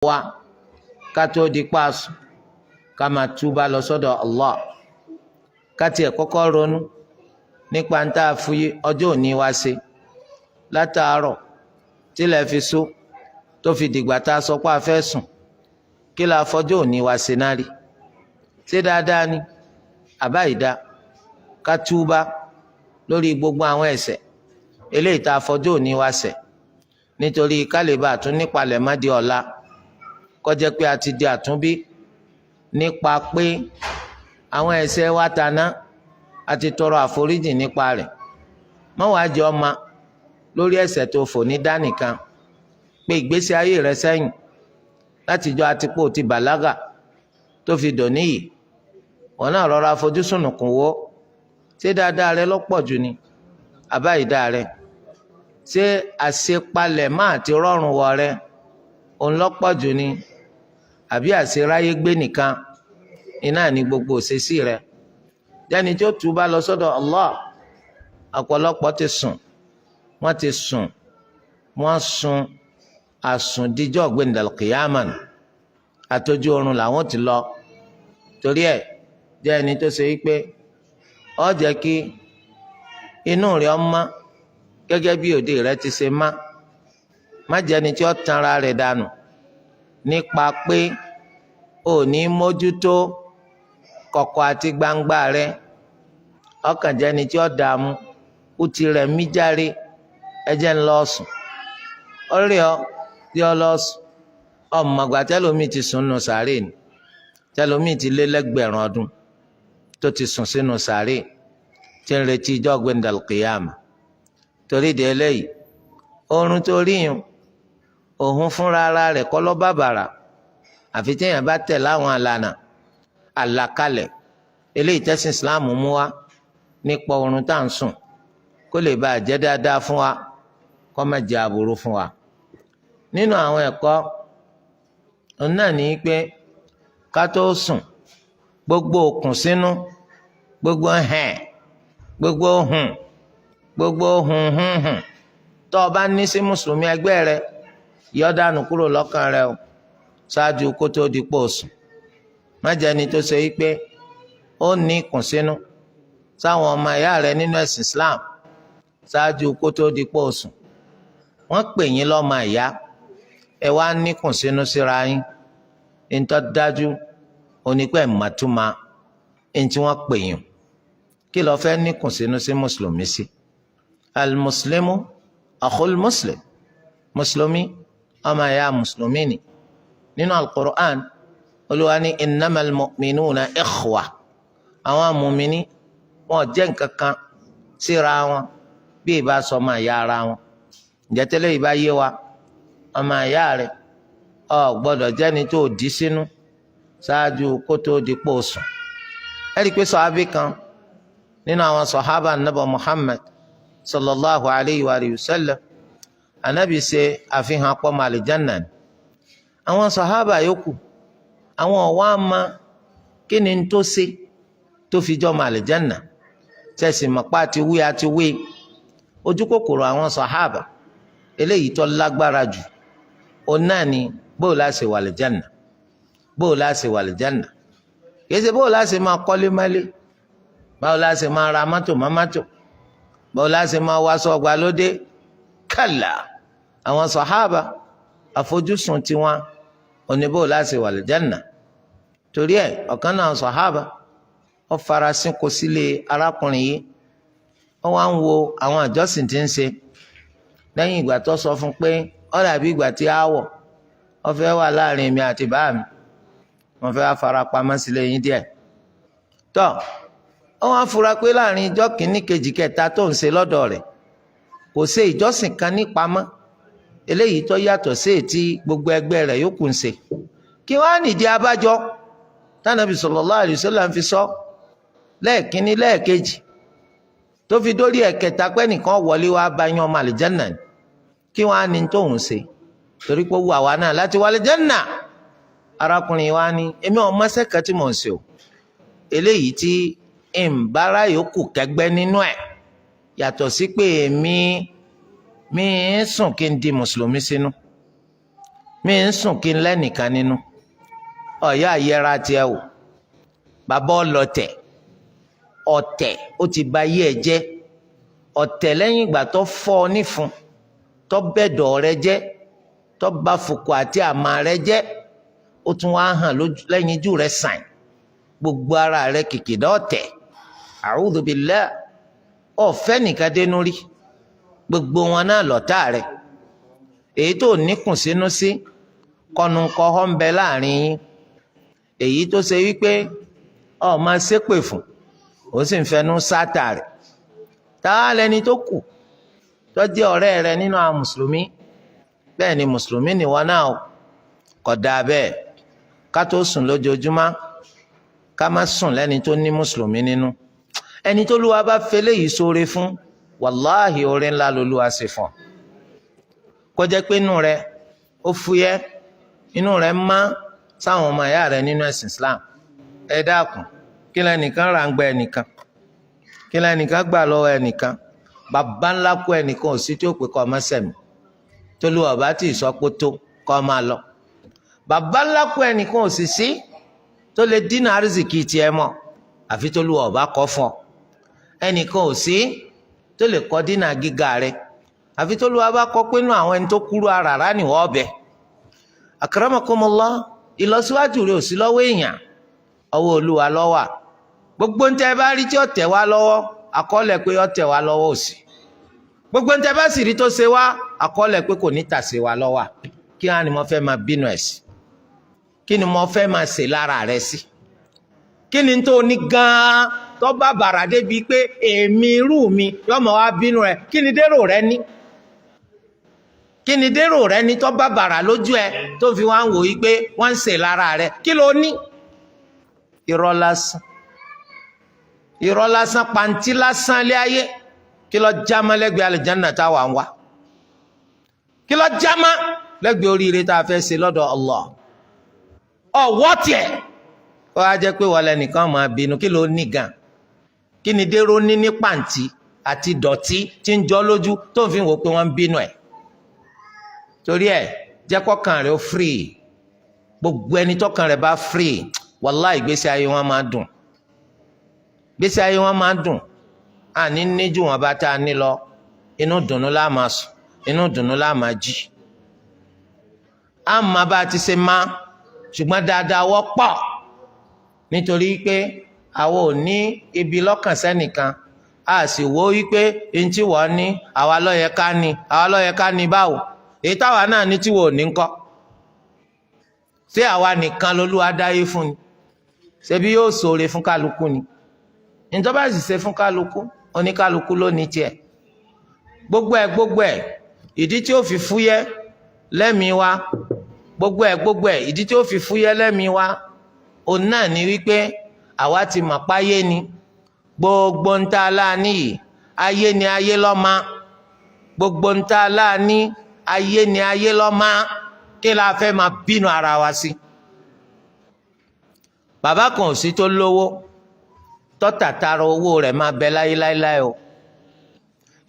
Wa ká tó di paṣu, ká máa túbà lọ sọ́dọ̀ Allah, ká tiẹ̀ kọ́kọ́ ronú nípa ń tá a fi ọjọ́ òní wa ṣe látàárọ̀ tílẹ̀ fi sú, tó fi dìgbà tá a sọ pé a fẹ́ sùn. Kí la fọjọ́ òní wa ṣe náà rí? Ṣé dáadáa ni àbá ìdá? Ká túbà lórí gbogbo àwọn ẹ̀ṣẹ̀ eléyìí tá a fọjọ́ òní wa ṣẹ̀, nítorí ká lè bá àtún nípalẹ̀ má di ọ̀la, kó jẹ́ pé a ti di àtúnbí nípa pé àwọn ẹ̀ṣẹ̀ wa tàná, a ti tọrọ àforíjì nípa rẹ̀. Má wàá jẹ́ ọmọ lórí ẹ̀ṣẹ̀ tó fò ní dánìkan pé ìgbésí ayé rẹ sẹ́yìn látijọ́ àtipó ti bàlágà tó fi dòní yìí. Wọn náà rọra fojú sùnùkùn wò: ṣé dáadáa rẹ lọ́pọ̀ jù ni àbá ìdá rẹ? Ṣé àṣepalẹ̀ máa ti rọrùn wọ rẹ òun lọ́pọ̀ jù ni, àbí àṣeráyé gbé nìkan iná ní gbogbo òṣèṣì rẹ? Jẹ́ni tí ó túbà lọ sọ́dọ̀ Allah. Ọ̀pọ̀lọpọ̀ ti sùn, wọ́n ti sùn, wọ́n sùn àsùndíjọ́ gbẹ̀ndàlùkìyàmàn, àtọ́jú oorun làwọn ti lọ. Torí ẹ̀, jẹ́ ẹni tó ṣe wípé ó jẹ́ kí inú rẹ̀ ọmọ gẹ́gẹ́ bí òde rẹ̀ ti ṣe má. Má jẹ́ ẹni tí ó tanra rẹ̀ dànù nípa pé ò ní mójútó kọ̀kọ̀ àti gbangba rẹ̀. Ọkàn jẹ́ ẹni tí ó dààmú, ó ti rẹ̀ mí járe, ẹ jẹ́ ń lọ sùn. Ọ̀rẹ́ ọ tí ọ lọ sùn, ọmọgbà tẹlomi ti sùn nù sàárè ni, tẹlomi ti lé lẹ́gbẹ̀rún ọdún tó ti sùn sínú sàárè tí ń retí ijọ́ gbẹndàlùkìyàmà. Torí de eléyìí, oorun tó rí yun, òun fúnra ara rẹ̀ kọ́ lọ́ bàbàrà, àfi téèyàn bá tẹ̀ láwọn àlànà àlàkalẹ̀ eléyìí tẹ́sìn Islam mú wá nípa oorun tá à ń sùn, kó lè bá a jẹ́ dáadáa fún wa, kó má jẹ́ aburú fún wa. Nínú àwọn ẹ̀kọ́ òun náà ní pé ká tó sùn, gbogbo òkun sínú, gbogbo hẹn, gbogbo hùn, gbogbo hùn hùn hùn tó o bá ní sí mùsùlùmí ẹgbẹ́ rẹ, yọ dànù kúrò lọ́kàn rẹ o ṣáájú kó tó di pò sùn. Má jẹ́ ẹni tó ṣe wípé ó ní ìkùnsínú sáwọn ọmọ ìyá rẹ nínú ẹ̀sìn Islam ṣáájú kó tó di pò sùn. Wọ́n pè yín lọ́mọ ìyá, ẹ wá níkùnsínú síra yín. Ntọ́ dájú onípẹ́ màtúmá ntí wọ́n pè yín. Kí ló fẹ́ níkùnsínú sí mùsùlùmí sí? Al-muslimu akhul muslim, mùsùlùmí ọmọ ìyá mùsùlùmí ni. Nínú al-Qur'an, Olúwa ní innamal mu'minuna ikhwa. Àwọn mùmíní wọn jẹ́ nǹkan kan síra wọn bí ìbá sọ ọmọ ìyá ara wọn. Ǹjẹ́ tẹ́lẹ̀ ìbá yé wa, ọmọ ìyá rẹ̀ ọ gbọ́dọ̀ jẹ́ni tó dì sínú ṣáájú kó tó di pò sùn. Ẹ rí i pé sọ̀hábì kan nínú àwọn sọ̀hábà nàbọ̀ Muhammad sallallahu alayhi wa sallam, anabi ṣe àfihàn pọ̀ màlìjánà ni. Àwọn sọ̀hábà yòókù, àwọn ọ̀wá ma kí ni tó ṣe tó fi jọ́ màlìjánà. Tẹ̀sí mọ̀pá àti wí àti wí ojú kòkòrò àwọn sọ̀hábà eléyìí tó lágbára jù, òun náà ni bóò láṣẹ wà lìjánà, bóò láṣẹ wà lìjánà. Kìí ṣe bóò láṣẹ máa kọ́lé mọ́lé, báwo láṣẹ máa ra mọ́tò má mọ́tò, báwo láṣẹ máa wá aṣọ ọgbàlódé. Kàlà, àwọn sọ̀hábà, àfojúsùn tiwọn òní bóò láṣẹ wà lìjánà. Torí ẹ̀, ọ̀kan náà sọ̀hábà, ó farasin kó sílé arákùnrin yìí. Ó wá ń wo àwọn àjọsìn tí ń ṣe. Lẹ́yìn ìgbà tó sọ fún pé ó dàbí ìgbà tí aáwọ̀ ó fẹ́ wà láàrin èmi àti bàá mi, wọ́n fẹ́ wá fara pamọ́ sílé yín díẹ̀. Tọ́ ó wá fura pé láàrin ijọ́ kìíní, kejì, kẹta tó ń ṣe lọ́dọ̀ rẹ̀, kò ṣe ìjọsìn kan ní pamọ́ eléyìí tó yàtọ̀ sí ètí gbogbo ẹgbẹ́ rẹ̀ yòókù ń ṣe. Kí wọ́n á nìdí abájọ tánàbì sallallahu alaihi wasallam fi sọ lẹ́ẹ̀kínní, lẹ́ẹ̀kejì, tó fi dórí ẹ̀kẹta pé nìkan wọlé wá bá yín, ọmọ àlìjánà ni? Kí wọ́n á ní tóun ṣe? Torí pé wù àwa náà láti wọ àlìjánà. Arákùnrin wa ní, èmi ò mọṣẹ́ kan tí mò ń ṣe o, eléyìí tí ìǹbára yòókù kẹgbẹ́ nínú ẹ̀, yàtọ̀ sí pé èmi mi ń sùn kí n di mùsùlùmí sínú. Mi ń sùn kí n lẹ́nìkan nínú. Ọ̀yá àyẹ̀ra tiẹ̀ wò. Bàbá ọlọ́tẹ̀, ọ̀tẹ̀ ó ti ba ayé ẹ jẹ́. Ọ̀tẹ̀ lẹ́yìn ìgbà tó fọ́ ọ nífun, tó bẹ̀dọ̀ rẹ jẹ́, tó bà fùkù àti àmà rẹ jẹ́, ó tún wá hàn lẹ́yìn ijú rẹ sàn. Gbogbo ara rẹ kìkìdá ọ̀tẹ̀. A'udhu billah. Ọ̀fẹ́ nìkan dénú rí. Gbogbo wọn náà lọ̀tá rẹ. Èyí tó níkùn sínú sí, kọnùkọ́họ́ ń bẹ láàrin yín. Èyí tó ṣe wípé ọ máa ṣépè fún, ó sì ń fẹnu sáta rẹ̀. Táwa lẹni tó kù tó jẹ́ ọ̀rẹ́ rẹ nínú àwọn mùsùlùmí? Bẹ́ẹ̀ ni, mùsùlùmí nìwọ náà kò dáa bẹ́ẹ̀. Ká tó sùn lójoojúmọ́, ká má sùn lẹ́ni tó ní mùsùlùmí nínú. Ẹni tó lúwa bá fẹlẹ́ yìí sóore fún, wàláhì, oore ńlá lolúwa ṣe fún ọ. Kó jẹ́ pé inú rẹ ó fúyẹ́, inú rẹ má sáwọn ọmọ ìyá rẹ nínú ẹ̀sìn Islam. Ẹ dákun, kí lẹ́nìkan rà ń gbẹ ẹnìkan? Kí lẹ́nìkan gbà lọ́wọ́ ẹnìkan? Bàbá ńlá kú, ẹnìkan ò sí tí ó pè kọ́ ọmọ sẹ̀mí. Tolúwa bá tí ì sọ pé tó kọ́ ọ máa lọ. Bàbá ńlá kú, ẹnìkan ò sì sí tó lè dínà àrísìkì tiẹ̀ mọ́, àfi tolúwa ọba kọ́ fún ọ. Ẹnìkan ò sí tó lè kọ́ dínà gíga rẹ, àfi tolúwa bá kọ́ pé inú àwọn ẹni tó kúrú aràrá nìwọ́ ọbẹ̀. Akramakumullah, ìlọsíwájú rẹ ò sí lọ́wọ́ èèyàn, ọwọ́ Olúwa ló wà. Gbogbo ń tẹ́ bá rí tí ó tẹ̀ wá lọ́wọ́, àkọọ́lẹ̀ pé ó tẹ̀ wá lọ́wọ́ ò sí. Gbogbo ń tẹ́ bá sì rí tó ṣe wá, àkọọ́lẹ̀ pé kò ní tà ṣe wá lọ́wọ́. Kí á ni mo fẹ́ máa bínú ẹ̀ sí? Kí ni mo fẹ́ máa ṣe lára rẹ sí? Kí ni tó ní gan-an tó bá bàrà débi pé èmi irú mi yọmọ wá bínú rẹ? Kí ni dérò rẹ ní? Kí ni dérò rẹ ní tó bá bàrà lójú ẹ tó fi wá ń wò yí pé wọ́n ń ṣe lára rẹ? Kí ló ní? Irọ́ lásán, irọ́ lásán, pàǹtí lásán lé ayé. Kí ló jámọ́ lẹ́gbẹ̀ẹ́ àlùjánnà táwa ń wá? Kí ló jámọ́ lẹ́gbẹ̀ẹ́ oríire tá a fẹ́ ṣe lọ́dọ̀ Allah? Ọ̀wọ́ tiẹ̀ ó wá jẹ́ pé wọlé nìkan máa bínú. Kí ló ní gan? Kí ni dérò ní ní pàǹtí àti dọ̀tí tí ń jọ lójú tó ń fi wò pé wọ́n ń bínú ẹ̀? Torí ẹ̀, jẹ́ kọ́kàn rẹ̀ ó free. Gbogbo ẹni tọ́kàn rẹ̀ bá free, wàláhì, ìgbésí ayé wọn máa dùn, ìgbésí ayé wọn máa dùn. Àní níjú wọn bá tá a ní lọ, inú dùnú la máa sùn, inú dùnú la máa jí. Á máa bá a ti ṣe má, ṣùgbọ́n dáadáa wọ́pọ̀, nítorí pé àwọn ò ní ibi lọ́kàn sẹ́nìkan. A sì wò wípé ntí wọ́n ní àwa ló yẹ ká ní, àwa ló yẹ ká ní. Báwo? Èyí táwa náà ní tí wọ́n ò ní ńkọ́? Ṣé àwa nìkan lolúwa dáyé fún ni? Ṣebí yóò ṣoore fún kálukú ni? Nítorí bá sì ṣe fún kálukú, oníkálukú ló ní tiẹ̀. Gbogbo ẹ̀ gbogbo ẹ̀, ìdí tí ó fi fúyẹ́ lẹ́mìí wa, gbogbo ẹ̀ gbogbo ẹ̀, ìdí tí ó fi fúyẹ́ lẹ́mìí wa, òun náà ni wípé àwa ti mọ̀ páyé ni. Gbogbo ń tá a láàní yìí, ayé ni, ayé lọ́ma. Gbogbo ń tá a láàní, ayé ni, ayé lọ́ma. Kí la fẹ́ máa bínú ara wa sí? Bàbá kan ò sí tó lówó tọ́tàtàrà owó rẹ̀ máa bẹ láyé láéláé o.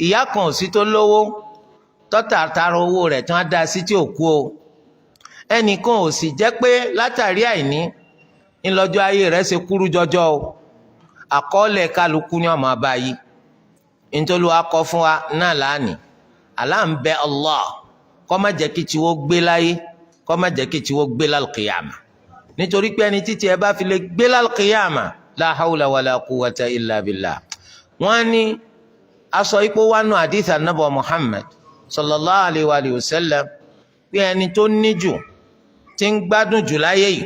Ìyá kan ò sí tó lówó tọ́tàtàrà owó rẹ̀ tí wọ́n dá sí tí ò kú o. Ẹnìkan ò sì jẹ́ pé látàrí àìní ńlọ́jọ́ ayé rẹ̀ ṣe kúrú jọjọ o. Àkọọ́lẹ̀ kálukú ní ọmọ abáyé nítorí wàá kọ fún wa náà lánìí. Àlá ń bẹ Allah, kó má jẹ́ kí tiwó gbé láyé, kó má jẹ́ kí tiwó gbé lálùkìyàmà, nítorí pé ẹni títí ẹ bá fi lè gbé lálùkìyàmà, la hawla wala quwwata illa billah. Wọ́n ní aṣọ ipò wánú àdìsí anábọ̀ Muhammad sallallahu alayhi wa sallam pé ẹni tó níjù tí ń gbádùn jù láyé yìí,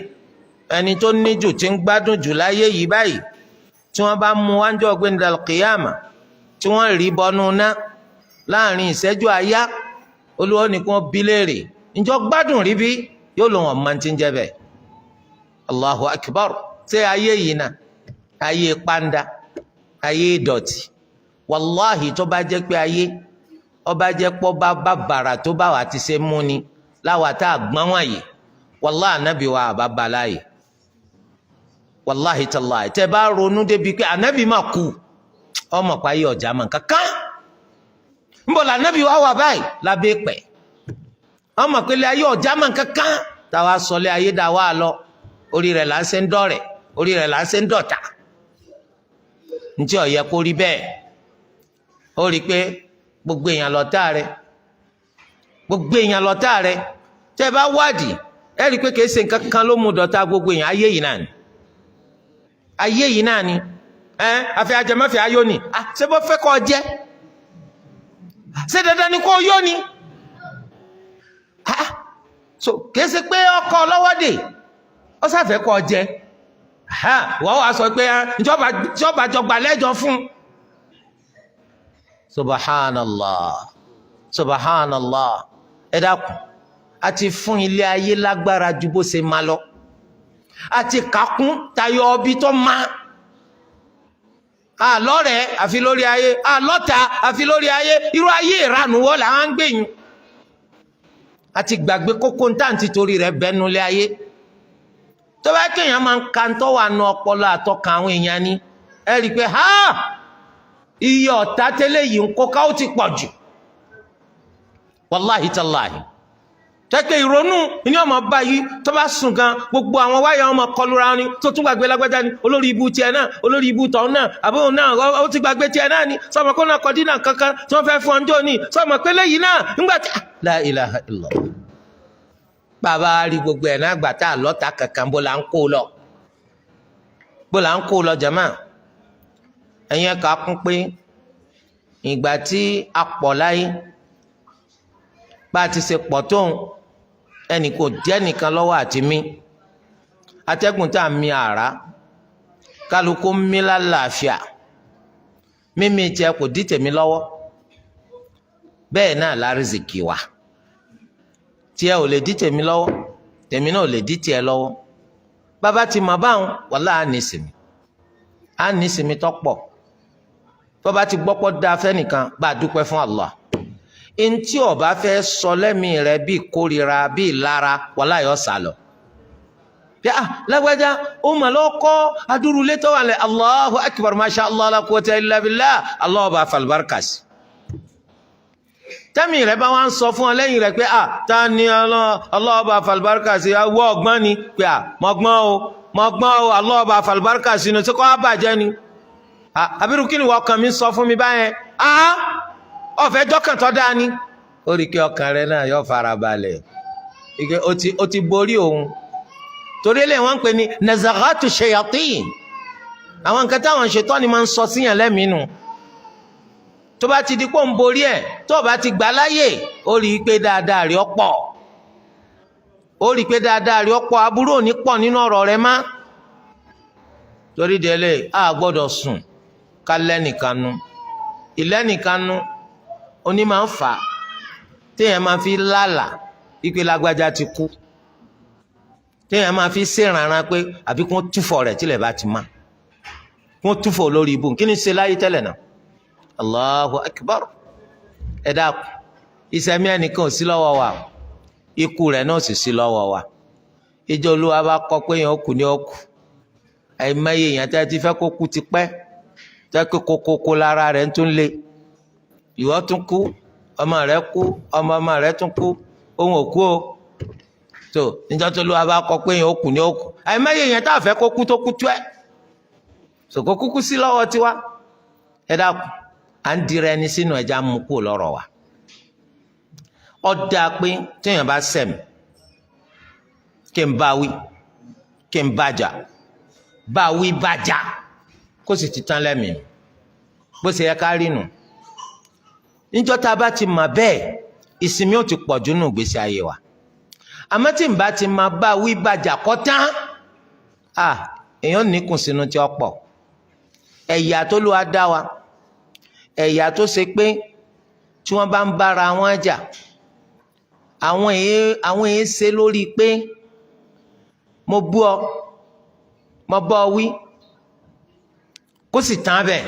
ẹni tó níjù tí ń gbádùn jù láyé yìí báyìí, tí wọ́n bá mú wájú ọ̀gbẹ́ni dàlùkìyàmà, tí wọ́n rí bọnú ná láàrin ìṣẹ́jú àyá, Olúwa ní kí wọ́n bi léèrè, ǹjọ́ gbádùn rí bí? Yóò lò wọ́n máa ti ń jẹ́ bẹ́ẹ̀. Allahu akbar! Ṣé ayé yìí náà, ayé pàǹdà, ayé ìdọ̀tí? Wàláhì, tó bá jẹ́ pé ayé ọba jẹ́ pọ́ bá bá bàrà tó bá wà ti ṣe mú ni láwa tá a gbọ́n wọ̀nyí, wàláhì, ànábì wa àbá ba láàyè. Wàláhì tàláhì, tẹ́ bá ronú débi pé ànábì máa kú, ọmọ pa ayé ọjà mọ̀ kankan. Nbọ̀ lànábì wa wà báyìí lábẹ́ pẹ̀. Wọ́n mọ̀ pé ilé ayé ọ̀já mọ̀ kankan. Táwa sọ ilé ayé dá wa lọ, orí rẹ̀ là ń ṣe ń dọ̀rẹ̀, orí rẹ̀ là ń ṣe ń dọ̀tà. Ntí ó yẹ kó rí bẹ́ẹ̀. Ó rí i pé gbogbo èèyàn lọ̀tá rẹ̀, gbogbo èèyàn lọ̀tá rẹ̀. Tẹ́ ẹ bá wádìí, ẹ rí i pé kìí ṣe nǹkan kan ló mú dọ̀tá gbogbo èèyàn. Ayé yìí náà ni, ayé yìí náà ni. Ẹ àfẹ́ ajẹmọ́fẹ́ ayó ni. Ṣé bó fẹ́ kọ́ ọ jẹ́? Ṣé dandan ni kó yó ni? So kìí ṣe pé ọkọ lọ́wọ́ dè, ó sàfẹ́ kọ́ ọ jẹ. Wọ́n wá sọ pé ìjọba jọgbà lẹ́jọ́ fún. Subhanallah, subhanallah. Ẹ dákun, a ti fún ilé ayé lágbára ju bó ṣe máa lọ, a ti kàkún tayọ ọbí tó máa àlọ́rẹ̀ àfi lórí ayé, àlọ́ta àfi lórí ayé. Irú ayé ìranù wọ́n là ń gbẹ̀yìn. A ti gbàgbé kókó ntàǹtí torí rẹ̀ bẹ́nu lé ayé. Tó bá kéèyàn máa ń ka ntọ́ wà nù ọpọlọ àtọkàn àwọn èèyàn ni, ẹ rí i pé ha, iye ọ̀tá tẹ́lẹ̀ yìí ń kó ká ó ti pọ̀ jù. Wàláhì tàláhì, tẹ́kẹ̀ ìrònú ní ọmọ báyìí. Tó bá sùn gan, gbogbo àwọn wáyà ọmọ kọlura ni. Tó tún gbàgbé lágbájá ni, olórí ibu tiẹ̀ náà, olórí ibu tọ̀hún náà, àbúrò náà, ó ti gbàgbé tiẹ̀ náà ni. Sọmọ kó náà kọdí náà kankan tí wọ́n fẹ́ fún ọjọ́ ni, sọmọ pé léyìí náà ńgbà tí. La ilaha illallah. Bàbá rí gbogbo ẹ̀ náà gbà tá a lọ́ta kankan, bó la ń kó lọ, bó la ń kó lọ? Jama, ẹ̀yin ẹ̀ka kún pé ìgbà tí a pọ̀ láyé, bá a ti ṣe pọ̀ tóun, ẹnì kò jẹ́ nìkan lọ́wọ́ àti mí. Atẹ́gùn tá a mi àrá, kálukú mí lálàáfíà, mímí tiẹ̀ kò dí tèmi lọ́wọ́. Bẹ́ẹ̀ náà lárísìkì wa, tiẹ̀ ò lè dí tèmi lọ́wọ́, tèmi náà ò lè dí tiẹ̀ lọ́wọ́. Bàbá ti mọ̀ báwọn, wàhálà á ní ìsinmi, á ní ìsinmi tó pọ̀. Bàbá ti gbọ́pọ́ da fẹ́nìkan, bá a dúpẹ́ fún Allah. Ntí ọba fẹ́ sọ lẹ́mìí rẹ bíi kórira, bíi lára, wàhálà yọ sálọ. Bí a lágbájá ó mà lọ kọ́ adúrúlé tó wà lẹ, Allahu akbar, masha Allah, la quwwata illa billah, Allah ọba falbarkas. Tẹ́mi rẹ bá wá ń sọ fún ọ lẹ́yìn rẹ pé a ta ni Allah ọba falbarkas awọ ọgbọ́n ni pé a mọ̀gbọ́n o, mọ̀gbọ́n o, Allah ọba falbarkas ni ṣé kò á bàjẹ́ ni? Àbírú kí ni wọ́n kàn mí sọ fún mi báyẹn? Ọ̀fẹ́ jọ́kàn tó dáa ni. Ó rí i pé ọkàn rẹ náà yóò fara balẹ̀ ike ó ti borí òun. Torí eléyìí wọ́n ń pè ní nazagatu shayatin. Àwọn nǹkan táwọn ṣètọ́ ni máa ń sọ síyàn lẹ́mìínú. Tó bá ti di pé ó ń borí ẹ̀, tó bá ti gbà láyè, ó rí i pé dáadáa rí ọ pọ̀, ó rí i pé dáadáa rí ọ pọ̀, aburú ò ní pọ̀ nínú ọ̀rọ̀ rẹ má. Torí délé, a gbọ́dọ̀ sùn ká lẹ́nìkan nu. Ìlẹ́nìkan nu oní máa ń fà á téèyàn máa fi lálàá wípé lágbájá ti kú, téèyàn máa fi ṣèrànràn pé àbí kó túfọ̀ rẹ̀ tílẹ̀ bá ti má, kó túfọ̀ lórí ibù. Kí ni ṣe láyé tẹ́lẹ̀ náà? Allahu akbar. Ẹ dákun, ìsẹ̀mí ẹnìkan ò sí lọ́wọ́ wa, ikú rẹ̀ náà sì sí lọ́wọ́ wa. Ìjọ Olúwa bá kọ pé èèyàn ó kú ní ó kú. Àìmọye èèyàn tẹ́ ti fẹ́ kó kú ti pẹ́, tẹ́ pé kókókó lára rẹ̀ ń tún lé. Ìwọ tún kú, ọmọ rẹ̀ kú, ọmọ ọmọ rẹ̀ tún kú, òun ò kú o. Tó níjọ́ tó Olúwa bá kọ pé èèyàn ó kú ní ó kú. Àìmọye èèyàn tá a fẹ́ kó kú tó kú tú ẹ̀ sòkò kúkú sí lọ́wọ́ tiwa. Ẹ dákun, à ń dira ẹni sínú, ẹja mú kú lọ́rọ̀ wa. Ó dáa pé téèyàn bá sẹ̀mí, kí n bá wí, kí n bá jà, bá wí bá jà, kó sì ti tán lẹ́mìí, bó ṣe yẹ ká rí nù. Níjọ́ tá a bá ti mọ̀ bẹ́ẹ̀, ìsinmi ò ti pọ̀ jù nù gbèsè ayé wa. Àmọ́ tí n bá ti máa bá wí bá jà kọ́ tán, èèyàn níkùn sínú tí ó pọ̀. Ẹ̀yà tó lù wá dá wa, ẹ̀yà tó ṣe pé tí wọ́n bá ń bára wọn jà, àwọn èé ṣe lórí pé mo bú ọ, mo bọ́ ọ wí, kó sì tán bẹ́ẹ̀.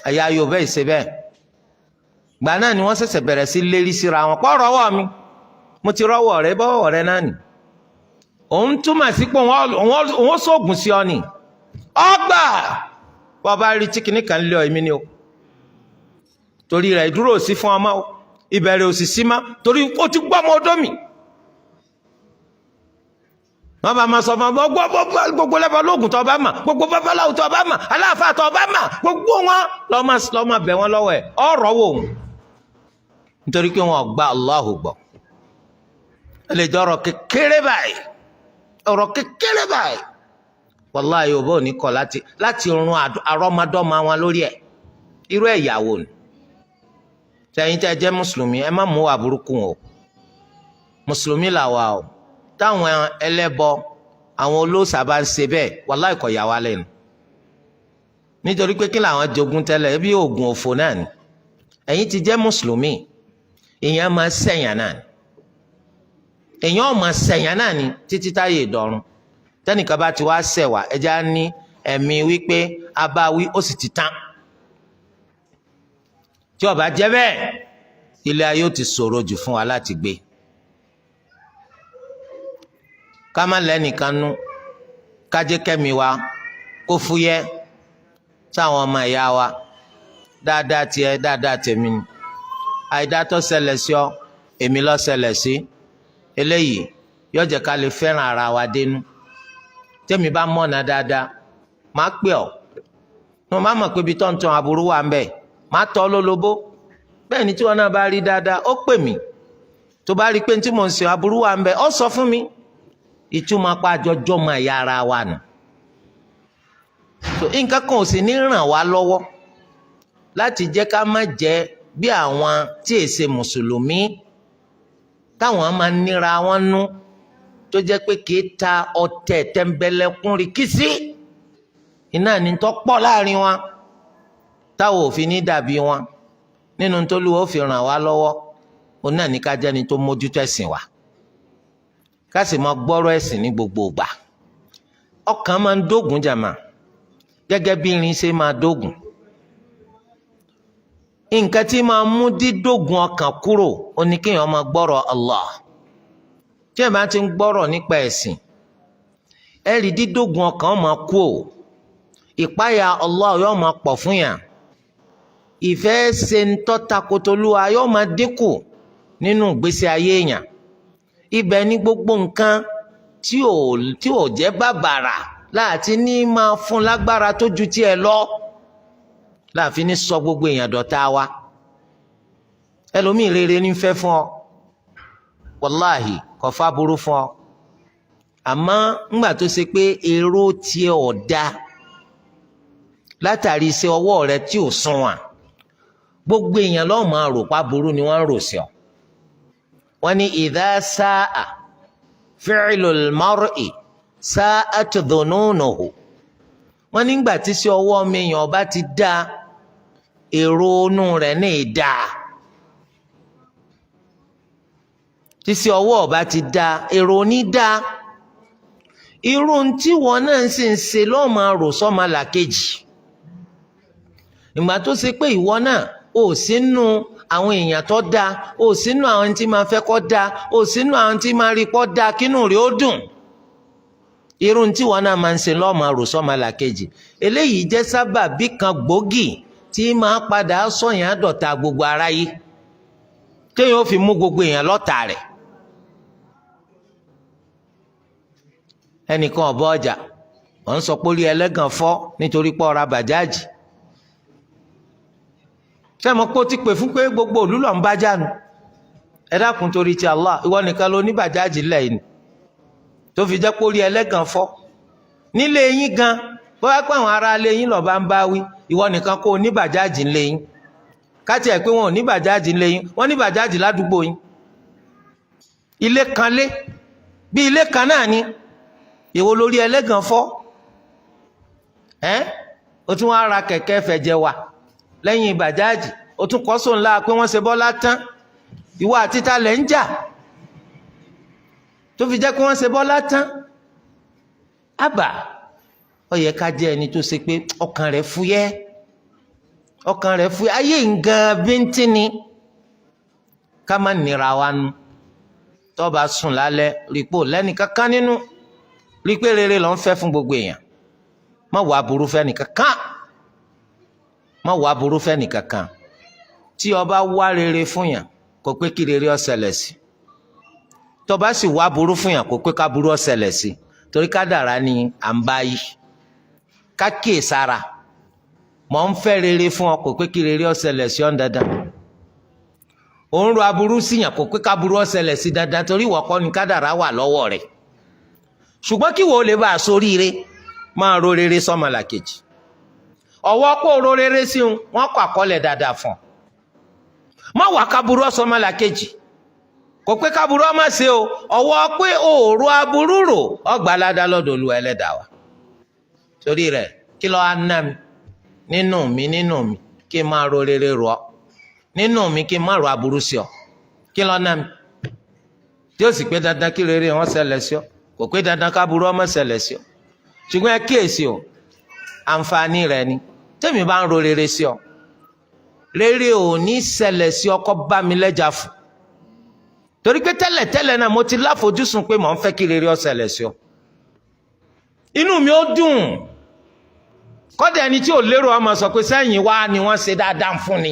Ẹ̀yà Yorùbá yìí ṣe bẹ́ẹ̀. Gbà náà ni wọ́n ṣẹ̀ṣẹ̀ bẹ̀rẹ̀ sí lérí síra wọn pọ̀. Rọ́wọ́ mi, mo ti rọ́wọ́ rẹ, bọ́wọ́ rẹ náà nì. Òun túmọ̀ sí pé òun sóògùn sí ọ ni ọgbà. Bọ́ bá rí tí kìnnìkan lé ọ, èmi ni o. Torí rẹ̀, ìdúró sí fún ọmọ o. Ìbẹ̀rẹ̀ òsì sí ma, torí ó ti gbọ́ ọmọ ọdọ́ mi. Wọ́n bá máa sọ fún ọ, gbogbo lẹ́bàá lóògùn tó bá mà, gbogbo babaláwo tó bá mà, aláàfáà tó bá mà, gbogbo wọn lọ́ọ́ máa bẹ̀ wọ́n lọ́wọ́ ẹ̀ ọ̀rọ̀ wò ó, nítorí pé wọn ò gba Allahu gbọ́. Ẹ lè jọ ọ̀rọ̀ kékeré báyìí, ọ̀rọ̀ kékeré báyìí, wàláhì, Yorùbá ò ní kọ̀ láti run àrọ́mọdọ́mọ wọn lórí ẹ̀. Irú ẹ̀yàwó ni tẹ̀yin tẹ́ jẹ́ mùsùlùmí? Ẹ má mú wà burúkú o. Mùsùlùmí làwà o. Táwọn ẹlẹ́bọ, àwọn olóòṣà bá ń ṣe bẹ́ẹ̀, wàláhì, kò yà wá lẹ́nu, nítorí pé kí làwọn jogún tẹ́lẹ̀? Bí oògùn òfò náà ni. Ẹ̀yin ti jẹ́ mùsùlùmí, èèyàn máa ṣẹ̀yàn náà ni, èèyàn máa ṣẹ̀yàn náà ni títí táyé ìdọ̀run. Tẹ́nìkan bá ti wá ṣẹ̀wà, ẹja ní ẹ̀mí wípé abáwí, ó sì ti tán. Tí ó bá jẹ́ bẹ́ẹ̀, ilé ayé ó ti ṣòro jù fún wa láti gbé. Ká má lẹ́nìkan nú, ká jẹ́ kẹ́mi wa kó fúyẹ́ sáwọn ọmọ ìyá wa. Dáadáa tiẹ̀, dáadáa tèmi ni. Àìdá tó ṣẹlẹ̀ sí ọ, èmi ló ṣẹlẹ̀ sí. Eléyìí yóò jẹ́ ká lè fẹ́ràn ara wa dénú. Tẹ́mi bá mọ̀nà dáadáa, máa pè ọ́. Mo máa mọ̀ pé ibi tó ń tan aburú wà ń bẹ̀, máa tọ́ lólobó. Bẹ́ẹ̀ ni tí wọn náà bá rí dáadáa, ó pè mí. Tó bá rí pé tí mò ń ṣe, aburú wà ń bẹ̀, ó sọ fún mi. Ìtumọ̀ apá àjọjọ́ mọ ẹ̀yà ara wa nù. So nǹkan kan ò sì ní ràn wá lọ́wọ́ láti jẹ́ ká má jẹ́ bí àwọn tí è ṣe mùsùlùmí, táwọn máa ń níra wọn nú, tó jẹ́ pé kì í ta ọ̀tẹ̀ tẹ̀m̀bẹ̀lẹ̀kún rí kìsí iná ní tó pọ̀ láàrin wọn, táwọn ò fi ní dàbí wọn. Nínú t'Olúwa ó fi ràn wá lọ́wọ́, òun náà ní ká jẹ́ni tó mójútó ẹ̀sìn wa, ká sì máa gbọ́rọ̀ ẹ̀sìn ní gbogbo ìgbà. Ọkàn máa ń dógùn jàmà, gẹ́gẹ́ bí irin ṣe máa dógùn. Nǹkan tí máa mú dídógùn ọkàn kúrò, ó ní kéèyàn máa gbọ́rọ̀ Allah. Tí ẹ̀ bá ti ń gbọ́rọ̀ nípa ẹ̀sìn, ẹ rí dídógùn ọkàn máa kú ò. Ìpáyà Allah yóò máa pọ̀ fún yàn. Ìfẹ́ ṣe ń tọ́takotolúwa yóò máa dínkù nínú ìgbésí ayé èèyàn. Ibẹ̀ ni gbogbo nǹkan tí ò jẹ́ bàbàrà láti ní máa fún lágbára tó ju tiẹ̀ lọ, láàfin ní sọ gbogbo èèyàn dọ̀tá wa. Ẹlòmíì, rere ní fẹ́ fún ọ, wàláhì, kò fà burú fún ọ. Àmọ́ ńgbà tó ṣe pé èrò tiẹ̀ ọ̀dà látàrí iṣẹ́ ọwọ́ rẹ tí ò sunwọ̀n, gbogbo èèyàn lọ́ọ́ máa rò pa burú ni wọ́n ń rò sí ọ. Wọ́n ní idha sa'a fi'lul mar'i sa'at dhununuhu. Wọ́n nígbà tí sí ọwọ́ mi èèyàn ọba ti dá, èrò inú rẹ̀ ní ìdá. Tí sí ọwọ́ ọba ti dá, èrò ní dá. Irú tí wọn náà sì ń ṣe lọ́ọ́ máa rò sọ́mọ làkejì. Ìgbà tó ṣe pé ìwọ náà ò sínú àwọn èèyàn tó dáa, ò sínú àwọn tí máa fẹ́ kó dáa, ò sínú àwọn tí máa rí kó dáa kínú rẹ̀ ó dùn, irú tí wọn náà máa ń ṣe lọ́ọ́ máa rò sọ́mọ làkejì. Eléyìí jẹ́ sábàbí kan gbòógì tí máa padà sọ̀yàn dọ̀tá gbogbo aráyé, téèyàn ó fi mú gbogbo èèyàn lọ́tà rẹ̀. Ẹnìkan ọ̀bọ ọjà, wọ́n ń sọ pé orí ẹlẹ́gàn fọ́ nítorí pé ó ra bàjáàjì. Sẹ́mi pé ó ti pè fún pé gbogbo òlú lọ́n bá jánu? Ẹ dákun, torí ti Allah, ìwọ nìkan ló ní bàjáàjì lẹ́yìn tó fi jẹ́ pé orí ẹlẹ́gàn fọ́ nílé yín gan? Bóyá pé àwọn ará ilé yín lọ́ọ́ bá ń bá wí, ìwọ nìkan kó o ní bàjáàjì ńlé yín. Káti ẹ̀ pé wọn ò ní bàjáàjì ńlé yín, wọ́n ní bàjáàjì ládùúgbò yín. Ilé kan lé bí ilé kan náà ni, ìwọ lórí ẹlẹ́gàn fọ́ ẹ́. O tún wá ra kẹ̀kẹ́ fẹ̀jẹ̀ wà lẹ́yìn bàjáàjì, o tún kọ́ sóun láà pé wọ́n ṣe bọ́lá tán. Ìwọ àti ta lẹ̀ ń jà tó fi jẹ́ pé wọ́n ṣe bọ́lá tán? Àbà, ó yẹ ká jẹ́ ẹni tó ṣe pé ọkàn rẹ̀ fúyẹ́, ọkàn rẹ̀ fúyẹ́. Ayé nǹkan bíntín ni, ká má nira wa nu. Tó bá sùn lálẹ́, rí pò lẹ́nì kankan nínú, rí pé rere ló ń fẹ́ fún gbogbo èèyàn. Má wàá burú fẹ́ nìkankan, má wàá burú fẹ́ nìkankan. Tí o bá wá rere fún yàn, kò pé kí rere ó ṣẹlẹ̀ sí. Tó bá sì wá burú fún yàn, kò pé ká burú ó ṣẹlẹ̀ sí, torí kádàrá ni à ń bá yí. Ká kíyè sára. Mọ̀ ń fẹ́ rere fún ọ, kò pé kí rere ó ṣẹlẹ̀ sí ọ́ dandan. Òun ro aburú síyàn, kò pé káburú ó ṣẹlẹ̀ sí dandan, torí ìwọ kọ́ ni kádàrá wà lọ́wọ́ rẹ̀. Ṣùgbọ́n kí wo lè bá a sóríire, máa ro rere sọ́mọlàkejì. Ọwọ́ kó ro rere sí un, wọ́n kọ àkọọ́lẹ̀ dáadáa fún ọ. Má wà káburú ọ̀sọ́mọlàkejì, kò pé káburú ọmọ ṣe o. Ọwọ́ pé òòrò aburú rò, ọgbà ládàá lọ́dọ̀ Olúwa Ẹlẹ́dàá wa. Torí rẹ̀, kí ló á ná mi nínú mi kí n máa ro rere rò ọ, nínú mi kí n má ro aburú sí ọ? Kí ló ná mi tí ó sì pé dandan kí rere wọn ṣẹlẹ̀ sí ọ? Kò pé dandan káburú ọmọ ṣẹlẹ̀ sí ọ. Ṣùgbọ́n ẹ kíyèsí o, àǹfààní rẹ̀ ni tẹ́mi bá ń ro rere sí ọ, rere ò ní ṣẹlẹ̀ sí ọ kó bá mi lẹ́jà fún, torí pé tẹ́lẹ̀tẹ́lẹ̀ náà mo ti láfojúsùn pé mò ń fẹ́ kí rere ó ṣẹlẹ̀ sí ọ. Inú mi ó dùn. Kọ́dà ẹni tí ò lérò ọmọ sọ pé sẹ́yìn wá ni wọ́n ṣe dáadáa fún ni.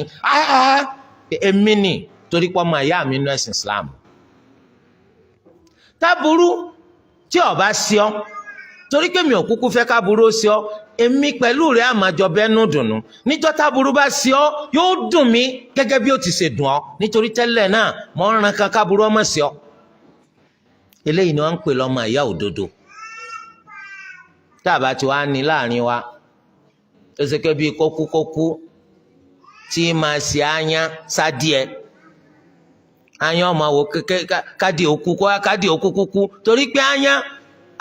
Èmi ni, torí pé ọmọ ìyá mi nínú ẹ̀sìn Islam. Táburú tí ó bá sí ọ, torí pé mi ò kúkú fẹ́ káburú ó sí ọ, èmi pẹ̀lú rẹ̀ àmàjọ bẹ́nu dùnú. Níjọ́ táburú bá sí ọ, yóò dùn mí gẹ́gẹ́ bí ó ti ṣe dùn ọ, nítorí tẹ́lẹ̀ náà mọ̀ ń ran kan káburú ọmọ sí ọ. Eléyìí ni wọ́n ń pè lọ́mọ ìyá òdodo. Tá a bá ti wá ní láàrin wa tó ṣe pé bíi kókúkókú tí máa ṣe áyán sádìẹ, áyán ọmọ wò kékeré, kádìí òkú kó kádìí òkú kúkú, torí pé áyán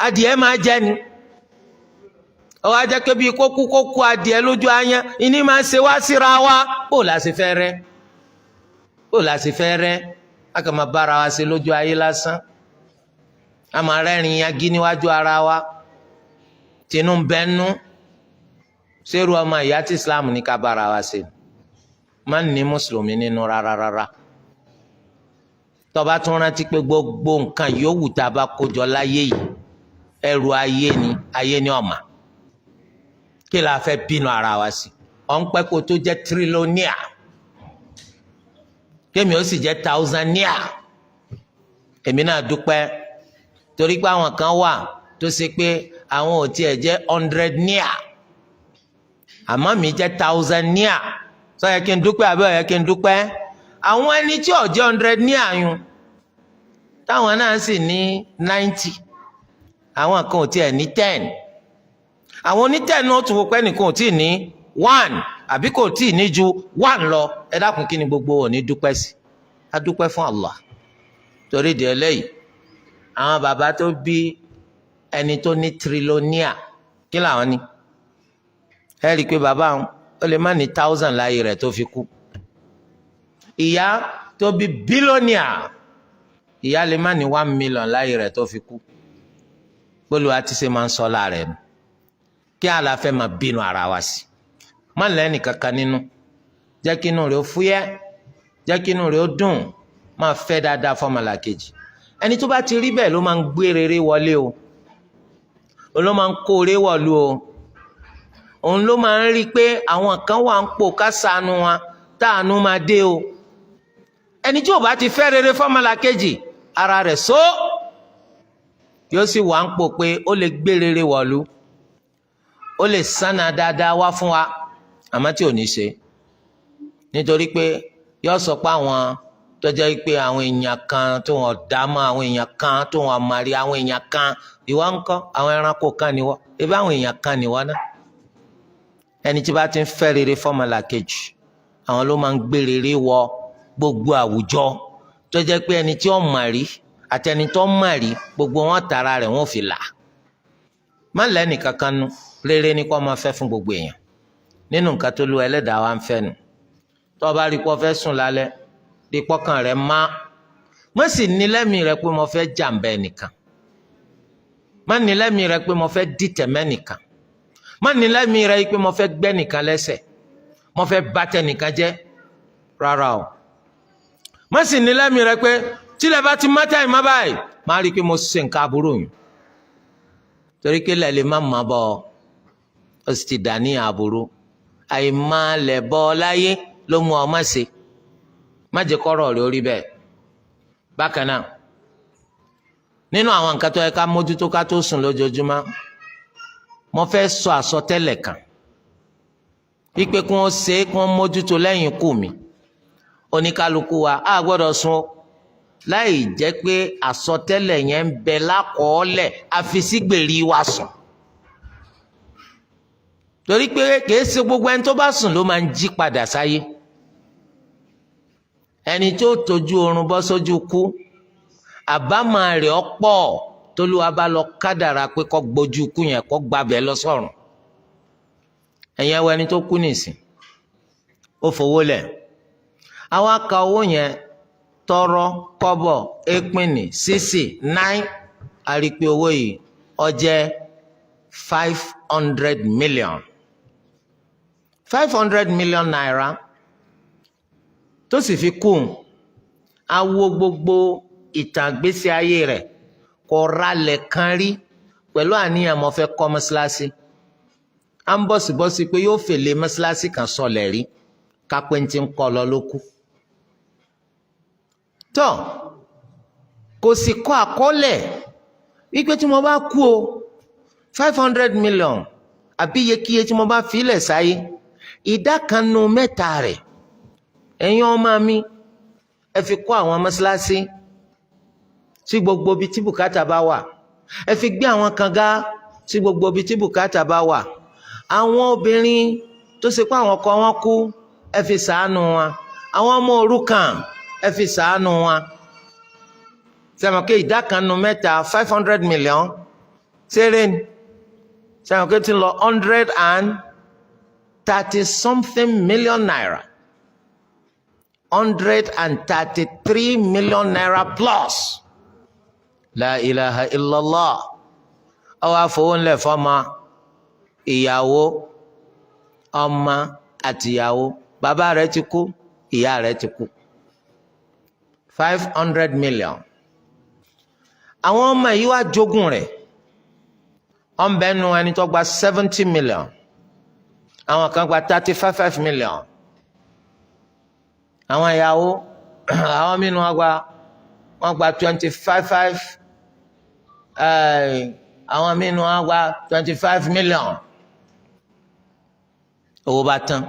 adìẹ máa jẹ ni. Ọwọ́ ajẹ́ pé bíi kókúkókú adìẹ lójú áyán ìní máa ṣe wá síra wa. Bó la ṣe fẹ́ rẹ́? Bó la ṣe fẹ́ rẹ́? A kàn máa bára wa ṣe lójú ayé lásán, a máa rẹ́rìn yagí níwájú ara wa, tinú bẹ́nu sẹ́rù. Ọmọ ìyá tí Islam ní ká bára wa ṣe, má ní mùsùlùmí nínú rárá rárá. Tó bá tún rántí pé gbogbo nǹkan yòówù tá a bá kójọ láyé yìí, ẹrù ayé ni, ayé ni ọ̀mà. Kí la fẹ́ bínú ara wa sí? Ọ̀n pẹ́ kó tó jẹ́ trillionaire, kémi ó sì jẹ́ thousandaire. Èmi náà dúpẹ́, torí pé àwọn kan wà tó ṣe pé àwọn ò tiẹ̀ jẹ́ hundrednaire, àmọ́ mi jẹ́ thousandaire. Sọ yẹ kí n dúpẹ́ àbí ó yẹ kí n dúpẹ́? Àwọn ẹni tí ò jẹ́ hundrednaire yun, táwọn náà sì ní 90, àwọn kan ò tiẹ̀ ní 10. Àwọn oní 10 náà tún wò pé ẹnìkan ò tíì ní 1, àbí kò tíì ní ju 1 lọ. Ẹ dákun, kí ni gbogbo ò ní dúpẹ́ sí? A dúpẹ́ fún Allah. Torí di eléyìí, àwọn bàbá tó bí ẹni tó ní trillionaire, kí làwọn ní? Ẹ rí i pé bàbá àwọn ó lè má ní 1,000 láyé rẹ̀ tó fi kú. Ìyá tó bí billionaire, ìyá lè má ní 1 million láyé rẹ̀ tó fi kú. Bólú àti ṣe máa ń sọ lára ẹ̀ nù. Kí àlàfẹ́ máa bínú ara wa sí? Má lẹ́nì kankan nínú. Jẹ́ kí inú rẹ̀ ó fúyẹ́, jẹ́ kí inú rẹ̀ ó dùn, máa fẹ́ dáadáa fọ́mọlàkejì. Ẹni tó bá ti rí bẹ́ẹ̀ ló máa ń gbé rere wọlé o, ló máa ń kó oré wọ̀lú o. Òun ló máa ń rí i pé àwọn kan wà ń pò ká ṣàánú wa, táànú máa dé o. Ẹni tí ò bá ti fẹ́ rere fọ́mọlàkejì, ara rẹ̀ só yóò sì wà ń pò pé ó lè gbé rere wọ̀lú, ó lè sánà dáadáa wá fún wa, àmọ́ tí ò ní ṣe, nítorí pé yóò sọ pé àwọn tó jẹ́ pé àwọn èèyàn kan tó wọ́n dá mọ́, àwọn èèyàn kan tó wọ́n mari, àwọn èèyàn kan. Ìwọ ńkọ́? Àwọn ẹranko kan ni wọ́n, ebi àwọn èèyàn kan ni wọ́n náà. Ẹni tí bá ti ń fẹ́ rere fọ́mọlàkejì, àwọn ló máa ń gbé rere wọ gbogbo àwùjọ, tó jẹ́ pé ẹni tí ó mọ̀ rí àti ẹni tó mọ̀ rí, gbogbo wọn tara rẹ̀ wọ́n fi là. Má lẹ́nì kankan nu. Rere ni kó máa fẹ́ fún gbogbo èèyàn. Nínú nǹkan tó lu Ẹlẹ́dàá wa ń fẹ́ nu, tó o bá rí pé o fẹ́ sùn lálẹ́, rí pọ́kàn rẹ̀ má má sì ní lẹ́mìí rẹ pé mo fẹ́ jàǹbá ẹnìkan. Má ní lẹ́mìí rẹ pé mo fẹ́ dìtẹ̀ mẹ́nìkan. Má ní lẹ́mìí rẹ pé mo fẹ́ gbẹ́ nìkan lẹ́sẹ̀, mo fẹ́ bà tẹnìkan jẹ́. Rárá o. Má sì ní lẹ́mìí rẹ pé tílẹ̀ bá ti mọ́tà ìmọ̀ báyìí, má rí i pé mo ṣe nǹkan aburú yìí, torí pé lẹ́lẹ́ má má bọ̀ ó sì ti dà ní aburú. Àìmá lẹ̀ bọ́ láyé ló mú ọ má ṣe. Má Má jẹ́ kọ́rọ̀ rẹ̀ orí bẹ́ẹ̀. Bákan náà, nínú àwọn nǹkan tó yẹ ká mójútó ká tó sùn lójoojúmọ́, mo fẹ́ sọ àsọtẹ́lẹ̀ kan wípé kí wọ́n ṣe é, kí wọ́n mójútó lẹ́yìn ikú mi. Oníkálukú wa á gbọ́dọ̀ sùn láì jẹ́ pé àsọtẹ́lẹ̀ yẹn ń bẹ lákọọ́lẹ̀ àfisígbèrí wa sùn, torí pé kìí ṣe gbogbo ẹni tó bá sùn ló máa ń jí padà sáyé. Ẹni tó tójú oorun bọ́ sójú kú, àbámọ̀ rẹ̀ ọ̀pọ̀ tólúwa bá lọ kádàrá pé kó gbójú kú yẹn, kó gbàbẹ̀ lọ sọ́run. Ẹ̀yin, ẹwọ ẹni tó kú nìsín, ó fowó lẹ̀. Àwọn aka owó yẹn, tọrọ, kọ́bọ̀, ẹ̀pìnì, sísì, náì, àrípé owó yìí ó jẹ́ 500 million, ₦500 million. Tó sì fi kú, awo gbogbo ìtàn ìgbésí ayé rẹ̀, kò ralẹ̀ kan rí pẹ̀lú àníyàn mo fẹ́ kọ́ mọ́ṣáláṣí. À ń bọ̀sibọ́sí pé yóò fèlè mọ́ṣáláṣí kan sọlẹ̀ rí kápẹ́ntì ń kọ́ lọ ló kú. Tó kò sì kọ́ àkọọ́lẹ̀ wípé tí mo bá kú o, 500 million àbí iyekíye tí mo bá filẹ̀ sáyé, ìdá kan nu mẹ́ta rẹ̀, ẹ̀yin ọmọ mi, ẹ fi kọ́ àwọn mọ́ṣáláṣí sí gbogbo ibi tí bùkátà bá wà, ẹ fi gbé àwọn kànga sí gbogbo ibi tí bùkátà bá wà, àwọn obìnrin tó ṣe pé àwọn ọkọ wọn kú, ẹ fi ṣàánú wọn, àwọn ọmọ òrukàn, ẹ fi ṣàánú wọn. Sẹ́wọ̀n kí ìdá kan nu mẹ́ta 500 million ṣeré ni? Sẹ́wọ̀n kí ti lọ 130 something million naira, ₦133 million plus. La ilaha illallah. Ọwọ́ àfọwọ́nlẹ̀ fọ́mọ, ìyàwó, ọmọ àtìyàwó. Bàbá rẹ̀ ti kú, ìyá rẹ̀ ti kú. 500 million, àwọn ọmọ yìí wá jogún rẹ̀. Ọ̀nbẹ́nu ẹni tó gba 70 million, àwọn kan gba 35 million, àwọn ìyàwó, àwọn mìíràn wọ́n gba 25 five, àwọn mìíràn wọ́n gba 25 million. Owó bá tán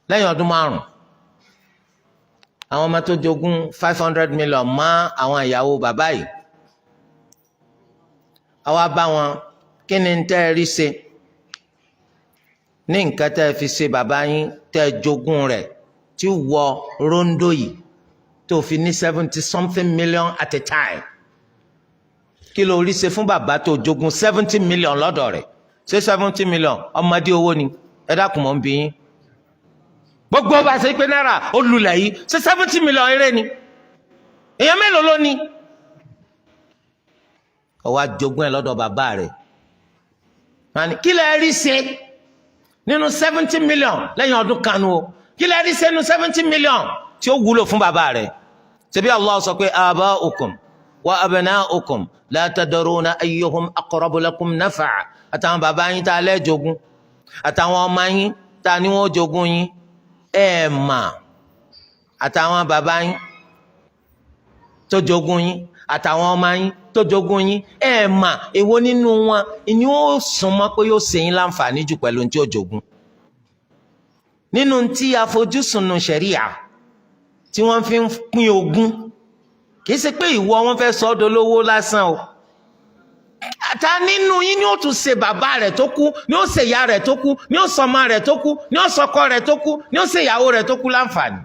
lẹ́yìn ọdún 5. Àwọn ọmọ tó jogún 500 million mọ́ àwọn ìyàwó bàbá yìí, àwa bá wọn, kí ni tẹ́ ẹ rí ṣe ní nǹkan tẹ́ ẹ fi ṣe bàbá yín tẹ́ ẹ jogún rẹ̀, tí wọ rondo yìí tó fi ní 70 something million at a time? Kí ló rí ṣe fún bàbá tó jogún 70 million lọ́dọ̀ rẹ̀? Ṣé 70 million ọmọdé owó ni? Ẹ dákun, mọ́ ń bí yín. Gbogbo bá ṣe pé náírà ó lulẹ̀ yìí, ṣé 70 million eré ni? Èèyàn mélòó ló ní? Ó wá jogún ẹ̀ lọ́dọ̀ bàbá rẹ̀, kí lẹ rí ṣe nínú 70 million lẹ́yìn ọdún kanu o? Kí lẹ rí ṣe nínú 70 million tí ó wúlò fún bàbá rẹ̀? Ṣebí Allah sọ pé aba'ukum wa abna'ukum la tadruna ayyuhum aqrabu lakum naf'a. Àtàwọn bàbá yín tá a lẹ́ jogún, àtàwọn ọmọ yín tá a ní wọ́n jogún yín, ẹ̀ mà, àtàwọn bàbá yín tó jogún yín, àtàwọn ọmọ yín tó jogún yín, ẹ̀ mà, èwo nínú wọn ni ó súnmọ́ pé yóò ṣe yín láǹfààní jù pẹ̀lú tí ó jogún? Nínú tí àfojúsùn nù ṣẹ̀ríà tí wọ́n fi ń pín ogún, kì í ṣe pé ìwọ wọn fẹ́ sọ ọ́ dolówó lásán o. Ta nínú yín ni ó tún ṣe bàbá rẹ̀ tó kú, ni ó ṣe ìyá rẹ̀ tó kú, ni ó sọmọ rẹ̀ tó kú, ni ó sọkọ rẹ̀ tó kú, ni ó ṣe ìyàwó rẹ̀ tó kú láǹfààní?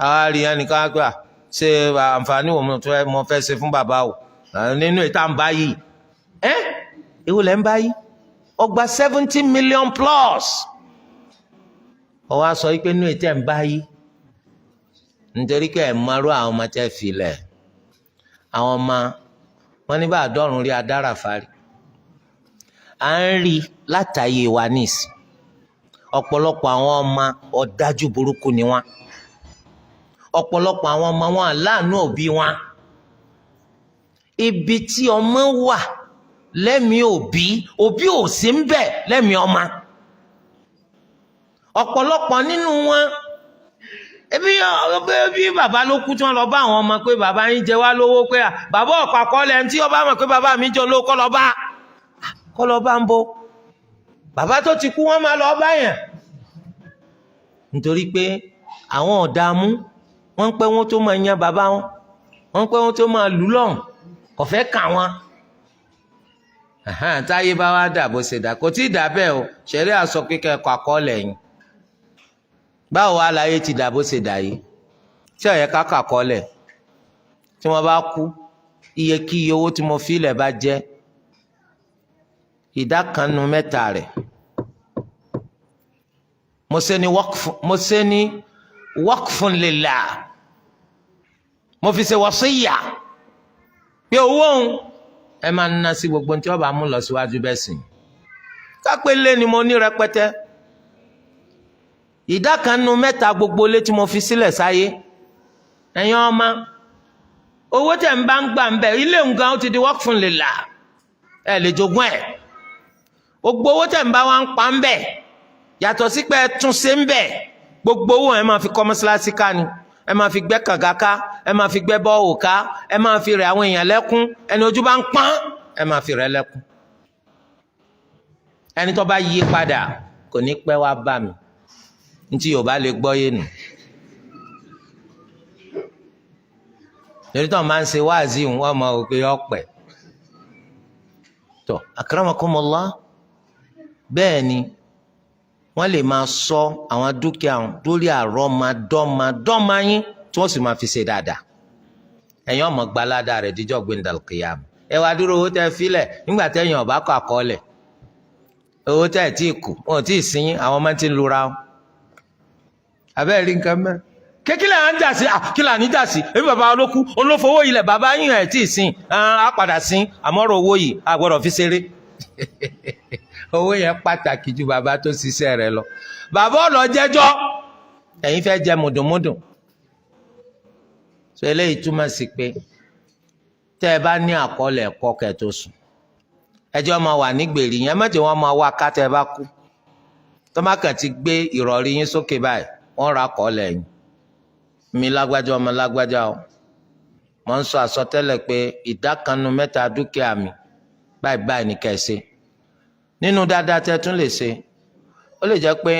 Àwa rí ẹnìkan gbà, ṣe àǹfààní wo mo fẹ́ ṣe fún bàbá o nínú ìta ń bá yìí? Ẹ èwo lẹ́ ń bá yìí? Ó gba 70 million plus, ó wá sọ pé nínú ìtẹ̀ ń bá yìí, nítorí pé ẹ̀ mọ́rú àwọn ọmọ tẹ́ filẹ̀. Àwọn ọmọ wọn ní bá àdọ́rùn rí adára fárí. À ń rí látàyè wa níìsín, ọ̀pọ̀lọpọ̀ àwọn ọmọ, ọ̀dájú burúkú ni wọ́n. Ọ̀pọ̀lọpọ̀ àwọn ọmọ wọn aláàánú òbí wọn. Ibi tí ọmọ wà lẹ́mìí òbí, òbí ò sí ń bẹ̀ lẹ́mìí ọmọ. Ọ̀pọ̀lọpọ̀ nínú wọn Ebi bí bàbá ló kú tí wọ́n lọ bá àwọn ọmọ pé bàbá yín jẹ wá lówó, pé bàbá ọ̀pọ̀ àkọọ́lẹ̀, ẹni tí ọba mọ̀ pé bàbá mi jọ lówó, kọ́ lọ bá, kọ́ lọ bá ń bo bàbá tó ti kú. Wọ́n máa lọ bá yẹn nítorí pé àwọn ọ̀dààmú wọ́n ń pẹ́ wọ́n tó máa yan bàbá wọn, wọ́n ń pẹ́ wọ́n tó máa lù lọ́hùn, kò fẹ́ kà wọ́n. Táyé bá wá dà bó ṣe dà, kò tí ì dà bẹ́ẹ̀ o. Ṣẹ̀rí àsọ kíkẹ́ ẹ̀kọ́ àkọọ́lẹ̀ yìí, báwo wá láyé ti dà bó ṣe dà yìí tí ó yẹ ká kọ àkọọ́lẹ̀? Tí wọ́n bá kú, iye kí iye owó tí mo fi ilẹ̀ bá jẹ́, ìdá kan nu mẹ́ta rẹ̀, mo ṣe ní waqf, mo ṣe ní waqfun lillah, mo fi ṣe wasiyya pé owó òun, ẹ máa ń ná sí gbogbo tí wọ́n bá mú lọ síwájú. Bẹ́ẹ̀ sìn kápẹ́ lé ni mo ní rẹpẹtẹ, ìdá kan nu mẹ́ta gbogbo ilé tí mo fi sílẹ̀ sáyé, ẹ̀yin ọmọ, owó tẹ̀ ń bá ń gbà ń bẹ̀, ilé nǹkan ó ti di waqfun lillah, ẹ̀ lè jogún ẹ̀. Gbogbo owó tẹ̀ ń bá wa ń pa ń bẹ̀, yàtọ̀ sí pé ẹ tún ṣe ń bẹ̀, gbogbo owó ẹ máa fi kọ́ mọ́ṣáláṣí ká ni, ẹ máa fi gbẹ́ kànga ká, ẹ máa fi gbẹ́ bọ́ọ̀hù ká, ẹ máa fi rẹ̀ àwọn èèyàn lẹ́kún. Ẹni ojú bá ń pọ́n, ẹ máa fi rẹ̀ lẹ́kún. Ẹni tó bá yí padà kò ní pẹ́ wá bá mi. Ntí Yorùbá lè gbọ́ yé nu, torí tó máa ń ṣe wáàzí, wọn máa wò pé ọ̀pẹ̀ tó. Akramakumullah. Bẹ́ẹ̀ ni wọ́n lè máa sọ àwọn dúkìá wọn lórí àrọ́mọdọ́mọdọ́mọ yín, tí wọ́n sì máa fi ṣe dáadáa. Ẹ̀yin ọmọ gbalada rẹ̀ díjọ́ gbẹ̀ndàlùkìyàm. Ẹ wá dúró, owó tẹ́ filẹ̀ nígbà tẹ́yìn ọ̀bá kọ àkọọ́lẹ̀, owó tẹ́ ẹ̀ tí kù, wọn ò tí ì sin, àwọn ọmọ tí ń lura wọn. Abẹ́rẹ́ rí nǹkan mẹ́rin kékeré à ń jà sí, kí là ní jà sí? Ebi bàbá olókú olófowó ilẹ̀ bàbá yín ẹ̀ tí ì sin, á padà sin, àmọ́rọ̀ owó yìí a gbọ́dọ̀ fi ṣeré. Owó yẹn pàtàkì ju bàbá tó ṣiṣẹ́ rẹ̀ lọ. Bàbá ọ̀lọ́ jẹ́jọ́, ẹ̀yin fẹ́ jẹ mùdùnmúdùn. So eléyìí túmọ̀ sí pé tẹ́ ẹ bá ní àkọọ́lẹ̀, ẹ̀kọ́ kẹ́ tó sùn, ẹjọ́ máa wà nígbèrè yẹn, mẹ́jọ wọn máa wá ká. Tẹ́ ẹ bá kú, tọ́mákàn ti gbé ìrọ̀rí yín sókè báyìí, wọ́n ra àkọọ́lẹ̀ yín. Mi lágbájá, ọmọ lágbájá o, mo ń sọ àsọtẹ́lẹ̀ pé ìdá kan nu mẹ́ta dúkìá mi, báyìí báyìí ní kẹ́ ẹ ṣe. Nínú dáadáa tẹ́ tún lè ṣe, ó lè jẹ́ pé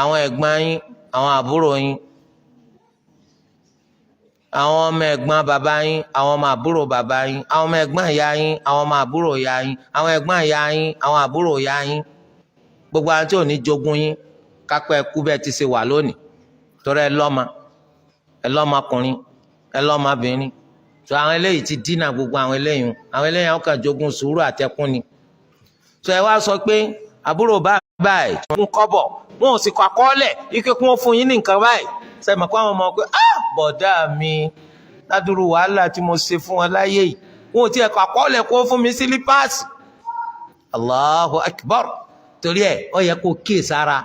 àwọn ẹ̀gbọ́n yín, àwọn àbúrò yín, àwọn ọmọ ẹ̀gbọ́n bàbá yín, àwọn ọmọ àbúrò bàbá yín, àwọn ọmọ ẹ̀gbọ́n ìyá yín, àwọn ọmọ àbúrò ìyá yín, àwọn ẹ̀gbọ́n ìyá yín, àwọn àbúrò ìyá yín, gbogbo àwọn tí ò ní jogún yín, kápẹ́ kú bẹ́ẹ̀ ti ṣe wà lónìí, torí ẹ lọ́mọ, ẹ lọ́mọkùnrin, ẹ lọ́mọbìnrin tó, àwọn eléyìí ti dínà gbogbo àwọn eléyìí. Àwọn eléyìí àwọn kan jogún sùúrù àtẹkùn ni. Tó ẹ wá sọ pé àbúrò báyìí fún kọ́bọ̀, wọn ò sì kọ àkọọ́lẹ̀ ike kí wọ́n fún yín ní nǹkan báyìí. Sẹ́mi kó àwọn ọmọ pé, ah, bọ̀dá mi, ládùúrú wàhálà tí mo ṣe fún wọn láyé yìí, wọn ò tiẹ̀ kọ àkọọ́lẹ̀ kó fún mi sílípáàsì. Allahu akbar. Torí ẹ, ó yẹ kó kíyè sára,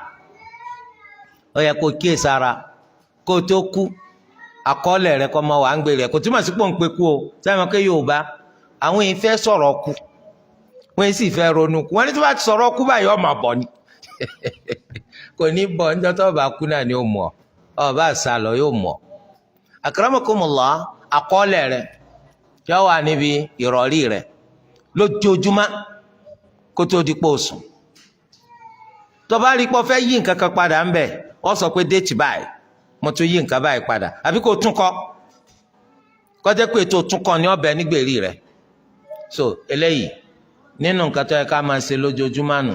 ó yẹ kó kíyè sára kó tó kú. Àkọọ́lẹ̀ rẹ kọ́ mọ wà ń gbé rẹ, kò túmọ̀ sí pòǹpẹ́ kú o. Sẹ́mi pé Yorùbá, àwọn èèyàn fẹ́ sọ̀rọ̀ kú, wọ́n sì fẹ́ ronú kú. Wọ́n ní tí wọ́n ti sọ̀rọ̀ kú báyìí, ọmọ bọ̀ ni, kò ní bọ̀. Níjọ́ tó bá kú náà ni ó mọ̀ ọ́, bá sá lọ yóò mọ̀. Akramakumullah. Àkọọ́lẹ̀ rẹ yóò wà níbi ìrọ̀rí rẹ lójoojúmọ́ kó tó di pò sùn. Tó bá rí pé ó fẹ́ yí nǹkan kan padà ń bẹ̀, wọ́n sọ pé date báyìí, mo tún yí nǹkan báyìí padà, àbí kó tún kọ, kọjá pé ètò tún kọ ní ọbẹ̀ nígbèrè rẹ̀. So eléyìí nínú nǹkan tó yẹ ká máa ṣe lójoojúmọ́ nù.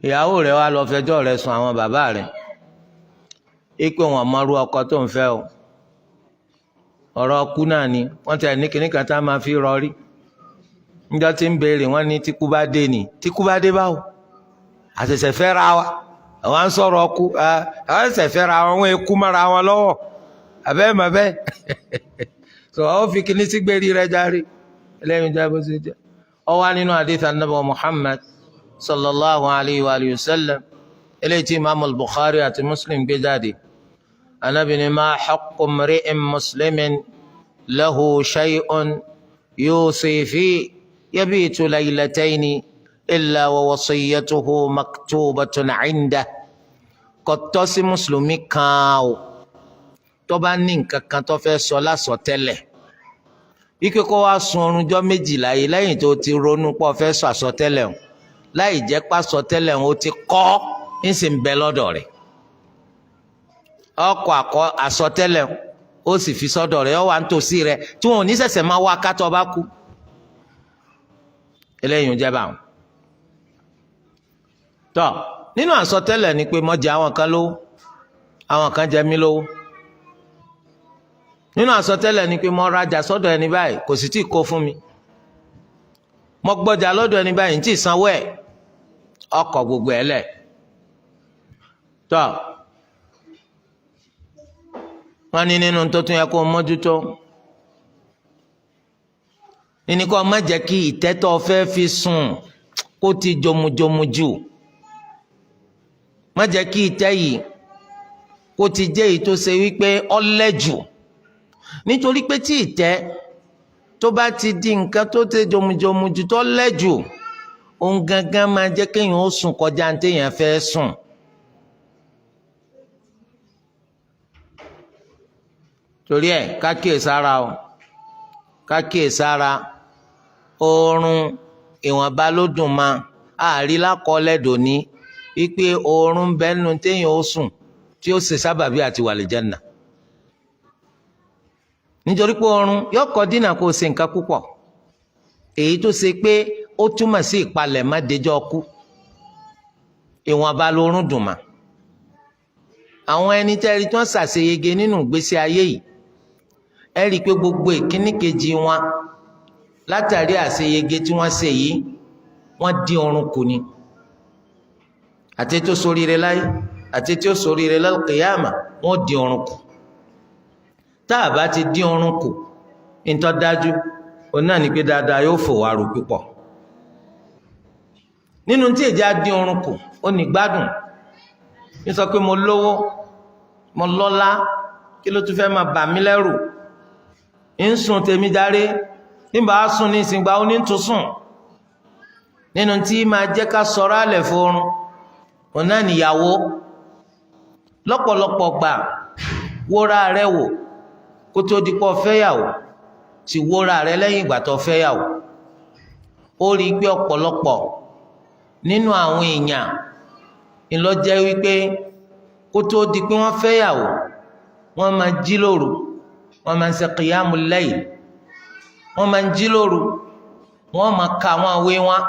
Ìyàwó rẹ̀ wá lọ fẹjọ́ rẹ̀ sùn àwọn bàbá rẹ̀ ipe wọn mọrú ọkọ tó ń fẹ́ o. Ọ̀rọ̀ ọkú náà ni wọ́n ti ní kíní kan tá a máa fi rọrí níjọ́ tí ń béèrè. Wọ́n ní tíkú bá dé ni. Tíkú bá dé báwo? Àṣẹ̀ṣẹ̀ fẹ́ ra wa, àwọn à ń sọ̀rọ̀ ọkú, àwọn àṣẹ̀ṣẹ̀ fẹ́ ra wọn, wọn ekú mọ́ra wọn lọ́wọ́ abẹ́ mọ̀ bẹ́ẹ̀. So àwọn fi kíní sígbérí rẹ̀ járe lẹ́yìn jẹ́ bó ṣe jẹ́. Ó wà nínú hadith anabi Muhammad sallallahu alayhi wa sallam, eléyìí tí imaamu Bukhari àti Muslim gbé jáde. Anabi ni, ma haqqu mri'in muslimin lahu shay'un yusi fi yabitu laylatayni illa wa wasiyyatuhu maktubatun indah. Kò tọ́ sí mùsùlùmí kan o tó bá ní nǹkan kan tó fẹ́ sọ lásọtẹ́lẹ̀, ike kó wá sun oorun jọ́ 2 yìí lẹ́yìn tó ti ronú pọ̀ fẹ́ sọ àsọtẹ́lẹ̀ o, láì jẹ́ pàsọtẹ́lẹ̀ o ti kọ́ ń sì ń bẹ lọ́dọ̀ rẹ̀. Ọkọ̀ àkọ́ àsọtẹ́lẹ̀ ó sì fi sọ́dọ̀ rẹ̀, ó wà nítòsí rẹ̀ tí wọn ò ní ṣẹ̀ṣẹ̀ máa wá kátó bá kú. Eléyìí ń jẹ́ báwọn. Tọ́ nínú àsọtẹ́lẹ̀ ni pé mo jẹ àwọn kan lówó, àwọn kan jẹ mí lówó. Nínú àsọtẹ́lẹ̀ ni pé mo rajà sọ́dọ̀ ẹni báyìí, kò sì tí ì kó fún mi. Mo gbọ́jà lọ́dọ̀ ẹni báyìí, tí ì sanwó ẹ̀. Ọkọ̀ gbogbo ẹ̀ lẹ̀. Tọ́ wọ́n ní nínú tó tún yẹ kó mójútó nínú kó má jẹ́ kí ìtẹ́tọ́ fẹ́ fi sùn kó ti jomujomu jù. Má jẹ́ kí ìtẹ́ yìí kó ti jẹ́ èyí tó ṣe wípé ọlẹ́ jù, nítorí pé tí ìtẹ́ tó bá ti di nǹkan tó ti jomujomu jù, tó lẹ́ jù, òun gangan máa jẹ́ kéèyàn ó sùn kọjá ní téèyàn fẹ́ sùn. Torí ẹ̀ ká kíyè sára o, ká kíyè sára. Oorun ìwọ̀nba ló dùn ma àárí lákọọ́lẹ̀ dòní wípé oorun bẹ́ẹ̀ nínú téèyàn ó sùn tí ó ṣe sábàbí àti wà lí Jánnà. Nítorí pé oorun yóò kọ́ dínà kó o ṣe nǹkan púpọ̀, èyí tó ṣe pé ó túmọ̀ sí ìpalẹ̀ má dejọ́ kú. Ìwọ̀nba lóorun dùn mà. Àwọn ẹni tẹ́rí tí wọ́n ṣàṣeyege nínú ìgbésí ayé yìí, ẹ rí i pé gbogbo ìkíní kejì wọn látàrí àṣeyege tí wọ́n ṣe yìí, wọ́n dín oorun kù ni. Àti tó ṣoríire láyé àti tí ó ṣoríire lálùkìyámà, wọ́n dín oorun kù. Tá a bá ti dín oorun kù, ntọ́ dájú òun náà ní pé dáadáa yóò fò wá rò púpọ̀. Nínú tí èjì á dín oorun kù, ó ní gbádùn. Ní sọ pé mo lówó, mo lọ́lá, kí ló tún fẹ́ máa bà mí lẹ́rù? Ń sùn tèmi járe, nígbà á sùn ní ìsìngbà ó ní tún sùn. Nínú tí máa jẹ́ ká sọ̀rọ̀ àlẹ̀ fóorun, òun náà níyàwó. Lọ́pọ̀lọpọ̀ gbà wóra rẹ wò kó tó di pọ̀ fẹ́yàwó, sì wóra rẹ lẹ́yìn ìgbà tó fẹ́yàwó. Ó rí i pé ọ̀pọ̀lọpọ̀ nínú àwọn èèyàn ńlọjẹ́ wípé kó tó di pé wọ́n fẹ́yàwó, wọ́n máa jí lóru, wọ́n máa ń ṣe qiyamul layl, wọ́n máa ń jí lóru, wọ́n máa ka àwọn àwé wọn,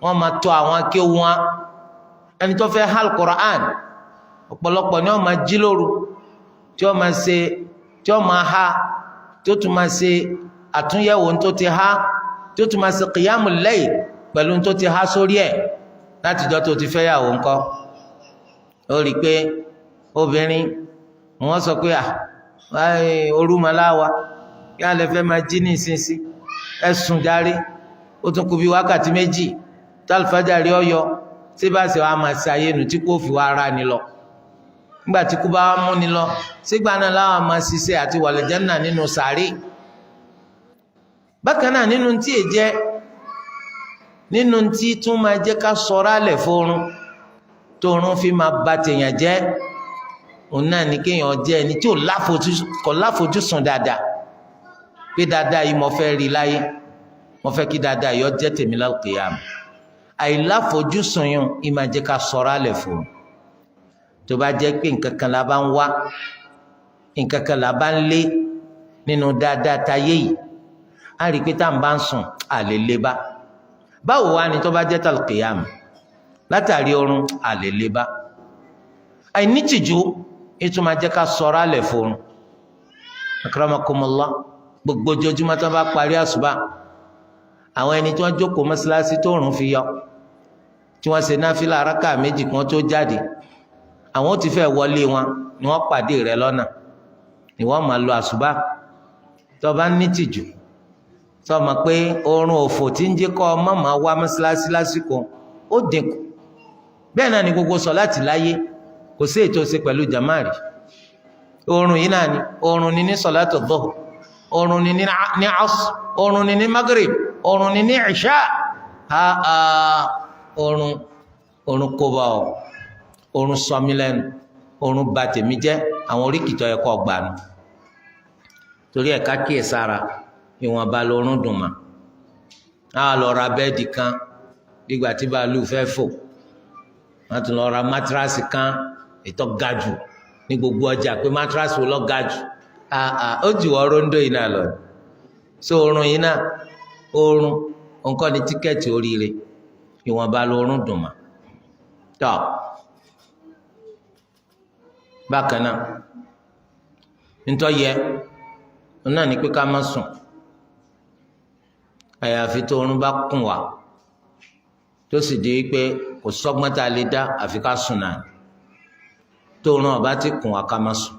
wọ́n máa tọ́ àwọn akéwù wọn. Ẹni tó fẹ́ hal Qur'an, ọ̀pọ̀lọpọ̀ ni wọ́n máa jí lóru, tí wọ́n máa ṣe, tí wọ́n máa ha, tí ó tún máa ṣe àtúnyẹ̀wò tó ti ha, tí ó tún máa ṣe qiyamul layl pẹ̀lú tó ti ha sórí ẹ̀. Látijọ́ tó ti fẹ́yàwó ńkọ́, ó rí i pé obìnrin wọ́n sọ pé orúmọláwa kí alẹ́ fẹ́ máa jí ní ìsinsìn, ẹ sùn járe, ó tún kù bí wákàtí 2 tálífàjárì ọyọ, tí bá ṣe wàá máa ṣe ayé nu tí kò fi wá ara ni lọ. Nígbà tí kú bá wá mú ni lọ, sígbà náà láwọn máa ṣiṣẹ́ àti wal janna nínú sàárè. Bákan náà nínú tí è jẹ́, nínú tí tún máa jẹ́ ká sọ̀rọ̀ alẹ̀ fóorun tóorun fi máa ba tèèyàn jẹ́, òun náà ní kéèyàn jẹ́ ẹni tí kò láfojúsùn dáadáa, pé dáadáa yìí mo fẹ́ rí láyé, mo fẹ́ kí dáadáa yìí ó jẹ́ tèmi lálùkìyámà. Àìláfojúsùn yún ìmáa máa jẹ́ ká sọ̀rọ̀ alẹ̀ fóorun. Tó bá jẹ́ pé nǹkan kan la bá ń wá, nǹkan kan la bá ń lé nínú dáadáa táyé yìí, á rí i pé tá à ń bá ń sùn à lè lé bá. Báwo wá ni tó bá jẹ́ tàlùkìyàmù? Látàrí oorun à lè lé bá. Àìnítìjú ètò máa jẹ́ ká sọ̀rọ̀ alẹ̀ fóorun. Akramakumullah, gbogbo ojoojúmọ́ tó bá parí àsùbá, àwọn ẹni tí wọ́n jókòó mọ́ṣáláṣí tó rùn fi yọ, tí wọ́n ṣe náfìlà rákà 2 kan tó jáde, àwọn ó ti fẹ́ wọlé wọn ni wọ́n pàdé rẹ lọ́nà, ni wọ́n máa lọ àsùbá. Tó bá nítìjú, tó mọ̀ pé oorun òfò tí ń jẹ́ kọ́ ọmọ máa wá mọ́ṣáláṣí lásìkò ó dínkù. Bẹ́ẹ̀ náà ni gbogbo sọ̀láàtì láyé, kò sí ètò ṣe pẹ̀lú jàmáàrí. Oorun yìí náà ni, oorun ni ní sọ̀láàtì dhuhr, oorun ni ní asr, oorun ni ní magrib, oorun ni ní ìṣá. Ha ha, oorun oorun kó bá ọ. Oorun sọ mí lẹ́nu, oorun bà tèmi jẹ́. Àwọn oríkì tó yẹ kó gbà nù. Torí ẹ̀, ká kíyè sára, ìwọ̀nba lóorun dùn mà. Á lọ ra bẹ́ẹ̀dì kan gbígbà tí bàálù fẹ́ fò, wọ́n tún lọ ra mattress kan ètò ga jù ní gbogbo ọjà, pé mattress wo lọ ga jù? Ó jù wọ́n róńdó yìí náà lọ. So oorun yìí náà, oorun nǹkan ní ticket oríire, ìwọ̀nba lóorun dùn mà. Tọ́ bákan náà, ntọ́ yẹ náà ní pé ká má sùn àyàfi tó oorun bá kùn wá, tó sì di pé kò sọ́gbọ́n tá a lè dá àfi ká sùn náà. Tó oorun ọba ti kùn wá, ká má sùn,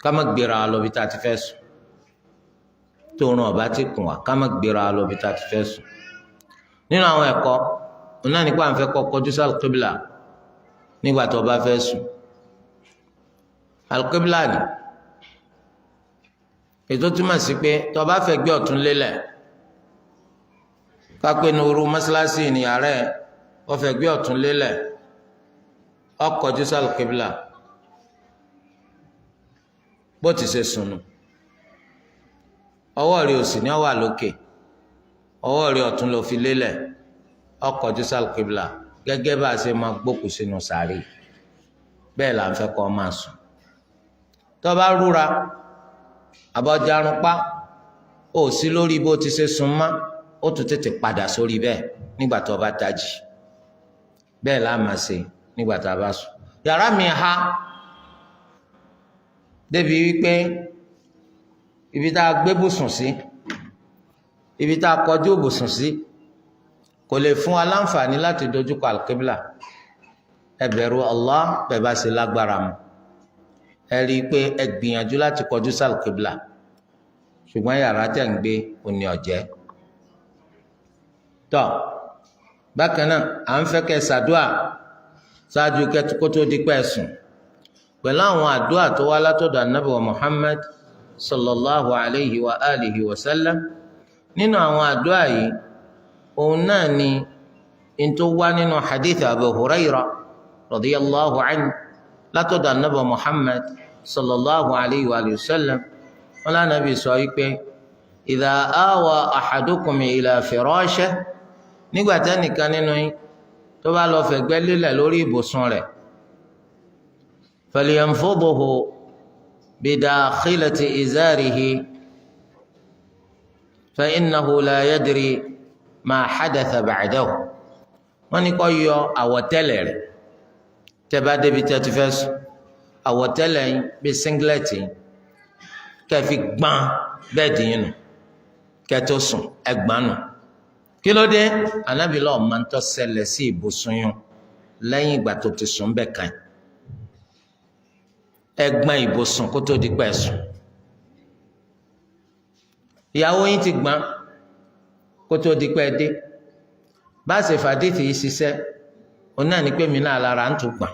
ká má gbéra lọ bí tá a ti fẹ́ sùn. Tó oorun ọba ti kùn wá, ká má gbéra lọ bí tá a ti fẹ́ sùn. Nínú àwọn ẹ̀kọ́ náà nípa à ń fẹ́ kọ́ kọjú sí alqibla nígbà tó o bá fẹ́ sùn. Alqibla ni ètò túmọ̀ sí pé tó o bá fẹ́ gbé ọ̀tún lélẹ̀, kápẹ́ ní orú mọ́sálásí ní yàrá ẹ̀, wọ́n fẹ́ gbé ọ̀tún lélẹ̀, ó kọjú sí alqibla bó ti ṣe sùn nù. Ọwọ́ rẹ̀ òsì ní ó wà lókè, ọwọ́ rẹ̀ ọ̀tún ló fi lélẹ̀, ó kọjú sí alqibla gẹ́gẹ́ bá a ṣe máa gbókù sínú sàárè. Bẹ́ẹ̀ là ń fẹ́ kọ́ máa sùn. Tó bá rúra àbọ̀jarunpá, ó sí lórí bó ti ṣe sùn mọ́, ó tún tètè padà sórí bẹ́ẹ̀ nígbà tó bá tají. Bẹ́ẹ̀ là máa ṣe nígbà tá a bá sùn. Yàrá mi ha débi wípé ibi tá a gbé bùsùn sí, ibi tá a kọjú bùsùn sí, kò lè fún wa láǹfààní láti dojúkọ alqibla. Ẹ bẹ̀rù Allah, bẹ́ẹ̀ bá ṣe lágbára mu, ẹ rí i pé ẹ gbìyànjú láti kọjú sí alqibla, ṣùgbọ́n yàrá tẹ̀ ń gbé òní ọ̀jẹ́ tọ́. Bákan náà, à ń fẹ́ kẹ́ ṣàdúà ṣáájú kó tó di pẹ́ sùn pẹ̀lú àwọn àdúà tó wá látọ̀dọ̀ Ànábì wa Muhammad sallallahu alayhi wa alihi wa sallam. Nínú àwọn àdúà yìí, òun náà ni n tó wá nínú hadith Abu Hurairah radiyallahu anhu látọ̀dọ̀ Ànábì Muhammad sallallahu alayhi wa sallam. Wọn lánàbì sọ wípé idha awa ahadukum ila firashihi, nígbà tẹ́nìkan nínú yín tó bá lọ fẹ̀gbẹ́ lélẹ̀ lórí ibùsùn rẹ̀, falyanfudhu bidakhilati izarihi fa innahu la yadri ma hadatha ba'dahu. Wọ́n ní kó yọ àwọ̀tẹ́lẹ̀ rẹ̀. Tẹ́ bá débi tẹ́ ti fẹ́ sùn, àwọ̀tẹ́lẹ̀ yín bíi singlet yín, kẹ́ fi gbọ́n bẹ́ẹ̀dì yín nù kẹ́ tó sùn, ẹ gbọ́n nù. Kí ló dé? Ànábì lọ́ọ́ máa ń tọ́ ṣẹlẹ̀ sí ibùsùn yín lẹ́yìn ìgbà tó ti sùn bẹ́ẹ̀ kàn. Ẹ gbọ́n ibùsùn kó tó di pẹ́ sùn. Ìyàwó yín ti gbọ́n kó tó di pẹ́ dé. Bá a ṣe fàdíìtì yìí ṣiṣẹ́, òun náà ní pé mi náà lára ń tún gbọ̀n.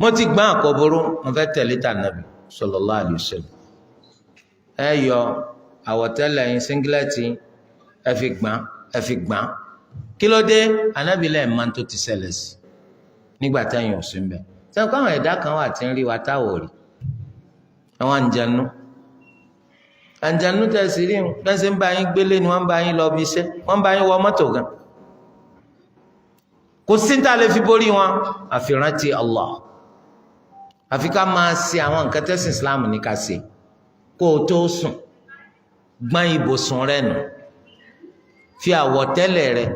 Mo ti gbọ́n àkọ́bóró, mo fẹ́ tẹ̀lé tà nàbì sallallahu alaihi wasallam. Ẹ yọ àwọ̀tẹ́lẹ̀ yín, singlet yín, ẹ fi gbọ́n, ẹ fi gbọ́n. Kí ló dé? Ànábì lẹ́ẹ̀ máa tó ti ṣẹlẹ̀ sí nígbà táyìn ò sí ń bẹ̀. Sẹ́wọ́n káwọn ẹ̀dá kan wà tí ń rí wa táwọ̀ rí? Àwọn àǹjànú, àǹjànú tẹ̀ sí rí bẹ́ẹ̀ ṣe ń bá yín gbélé ni wọ́n ń bá yín lọ bí iṣẹ́, wọ́n ń bá yín wọ mọ́tò gan. Kò sí ní tá a lè fi borí wọn àfi rántí Allah, àfi ká máa ṣe àwọn nǹkan tẹ́sìn Islam ní ká ṣe. Kó o tó sùn, gbọ́n ibùsùn rẹ nù, fi àwọ̀tẹ́lẹ̀ rẹ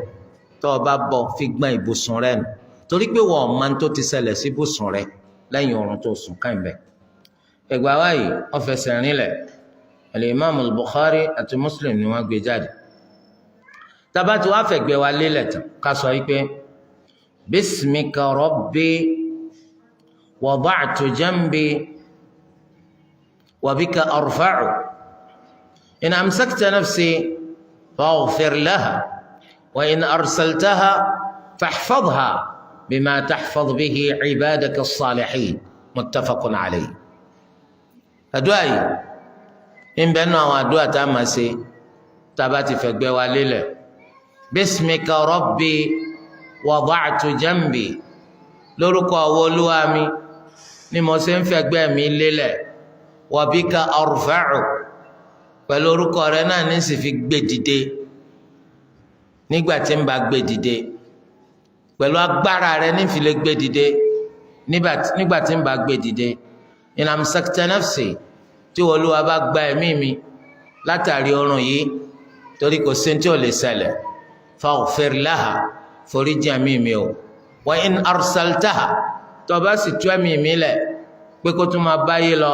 tó o bá bọ̀ fi gbọ́n ibùsùn rẹ nù, torí pé wọ́n máa ń tó ti ṣẹlẹ̀ sí ibùsùn rẹ lẹ́yìn oorun tó sùn káyìn bẹ́ẹ̀. Ẹgbàá wáyé, ó fẹsẹ̀ rinlẹ̀. Al-Imam Al-Bukhari àti Muslim ni wọ́n gbé jáde. Tá bá ti wá fẹ̀gbẹ́ wa lélẹ̀ tán, ká sọ yìí pé bismika rabbi wada'tu janbi wa bika arfa'u, in amsakta nafsi faghfir laha, wa in arsaltaha fahfadha bima tahfadh bihi ibadaka as-salihin. Muttafaqun alayhi. Àdúrà yìí ń bẹ nù àwọn àdúrà tá a máa ṣe tá a bá ti fẹ̀gbẹ́ wa lélẹ̀. Bismika rabbi wada'tu janbi. Lórúkọ ọwọ́ Olúwa mi ni mo ṣe ń fẹ̀gbẹ́ mi lélẹ̀. Wa bika arfa'u, pẹ̀lú orúkọ rẹ náà ní sì fi gbé dìde nígbà tí ń bá gbé dìde, pẹ̀lú agbára rẹ ní fi lè gbé dìde nígbà tí ń bá gbé dìde. In amsakta nafsi, tí Olúwa bá gba ẹ̀mí mi látàrí oorun yìí, torí kò sí tí ò lè ṣẹlẹ̀, faghfir laha, foríjì ẹ̀mí mi o. Wa in arsaltaha, tó bá sì tú ẹ̀mí mi lẹ̀ pé kó tún máa báyé lọ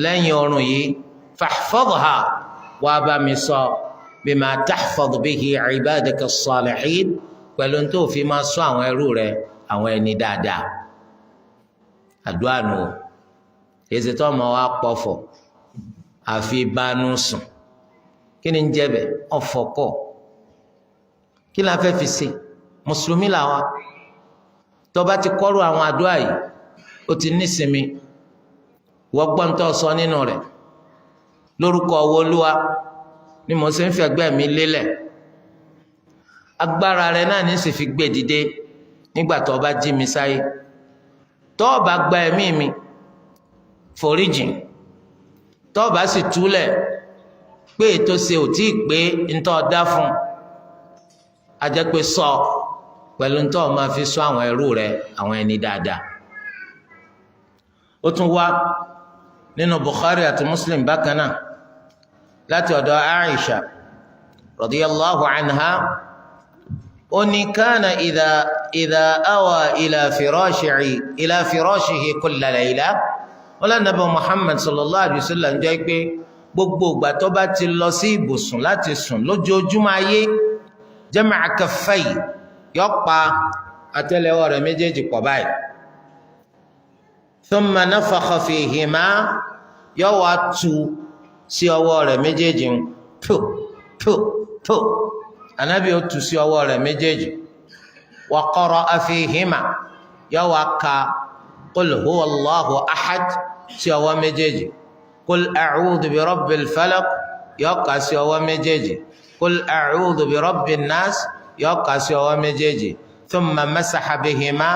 lẹ́yìn oorun yìí, fahfadha, wá bá mi sọ, bima tahfadh bihi ibadaka as-salihin, pẹ̀lú tó fi máa sọ àwọn ẹrú rẹ, àwọn ẹni dáadáa. Àdúrà nù o. Èsì tó ọmọ wa pọ̀fọ̀ àfi bánú sùn, kí ni ń jẹ́ bẹ́ẹ̀? Ọ̀fọ̀ kọ̀. Kí la fẹ́ fi ṣe? Mùsùlùmí làwa. Tó bá ti kọ́rù àwọn àdúrà yìí, ó ti nísinmi. Wọ́n gbọ́n tó sọ nínú rẹ̀: lórúkọ ọwọ́ Olúwa ni mo ṣe ń fẹ̀gbẹ́ mi lélẹ̀, agbára rẹ̀ náà ní sì fi gbé dìde nígbà tó bá jí mi sáyé. Tó bá gba ẹ̀mí mi, foríjìn. Tó bá sì túlẹ̀ pé ètò ṣe ò tí ì pé ntọ́ dá fún, ajẹ́ pé sọ pẹ̀lú ntọ́ máa fi sọ àwọn ẹrú rẹ̀, àwọn ẹni dáadáa. Ó tún wá nínú Bukhari àti Muslim bákan náà láti ọ̀dọ̀ Aisha radiyallahu anha. Ó ní: kana idha awa ila firashihi kulla layla. Wọ́n lẹ́nu Nàbí Muhammad sallallahu alayhi wa sallam jẹ́ pé gbogbo ìgbà tó bá ti lọ sí ibùsùn láti sùn lójoojúmọ́ ayé, jama'a kaffay, yọ pa àtẹ́lẹwọ́ rẹ̀ méjèèjì pọ̀ báyìí, thumma nafakha fihima, yọ wá tu sí ọwọ́ rẹ̀ méjèèjì ń pò pò pò. Anabi ó tu sí ọwọ́ rẹ̀ méjèèjì. Wa qara'a fihima, yọ wá ka qul huwa Allahu ahad sí ọwọ́ méjèèjì, qul a'udhu bi rabbil falaq yọ kà sí ọwọ́ méjèèjì, qul a'udhu bi rabbin nas yọ kà sí ọwọ́ méjèèjì. Thumma masaha bihima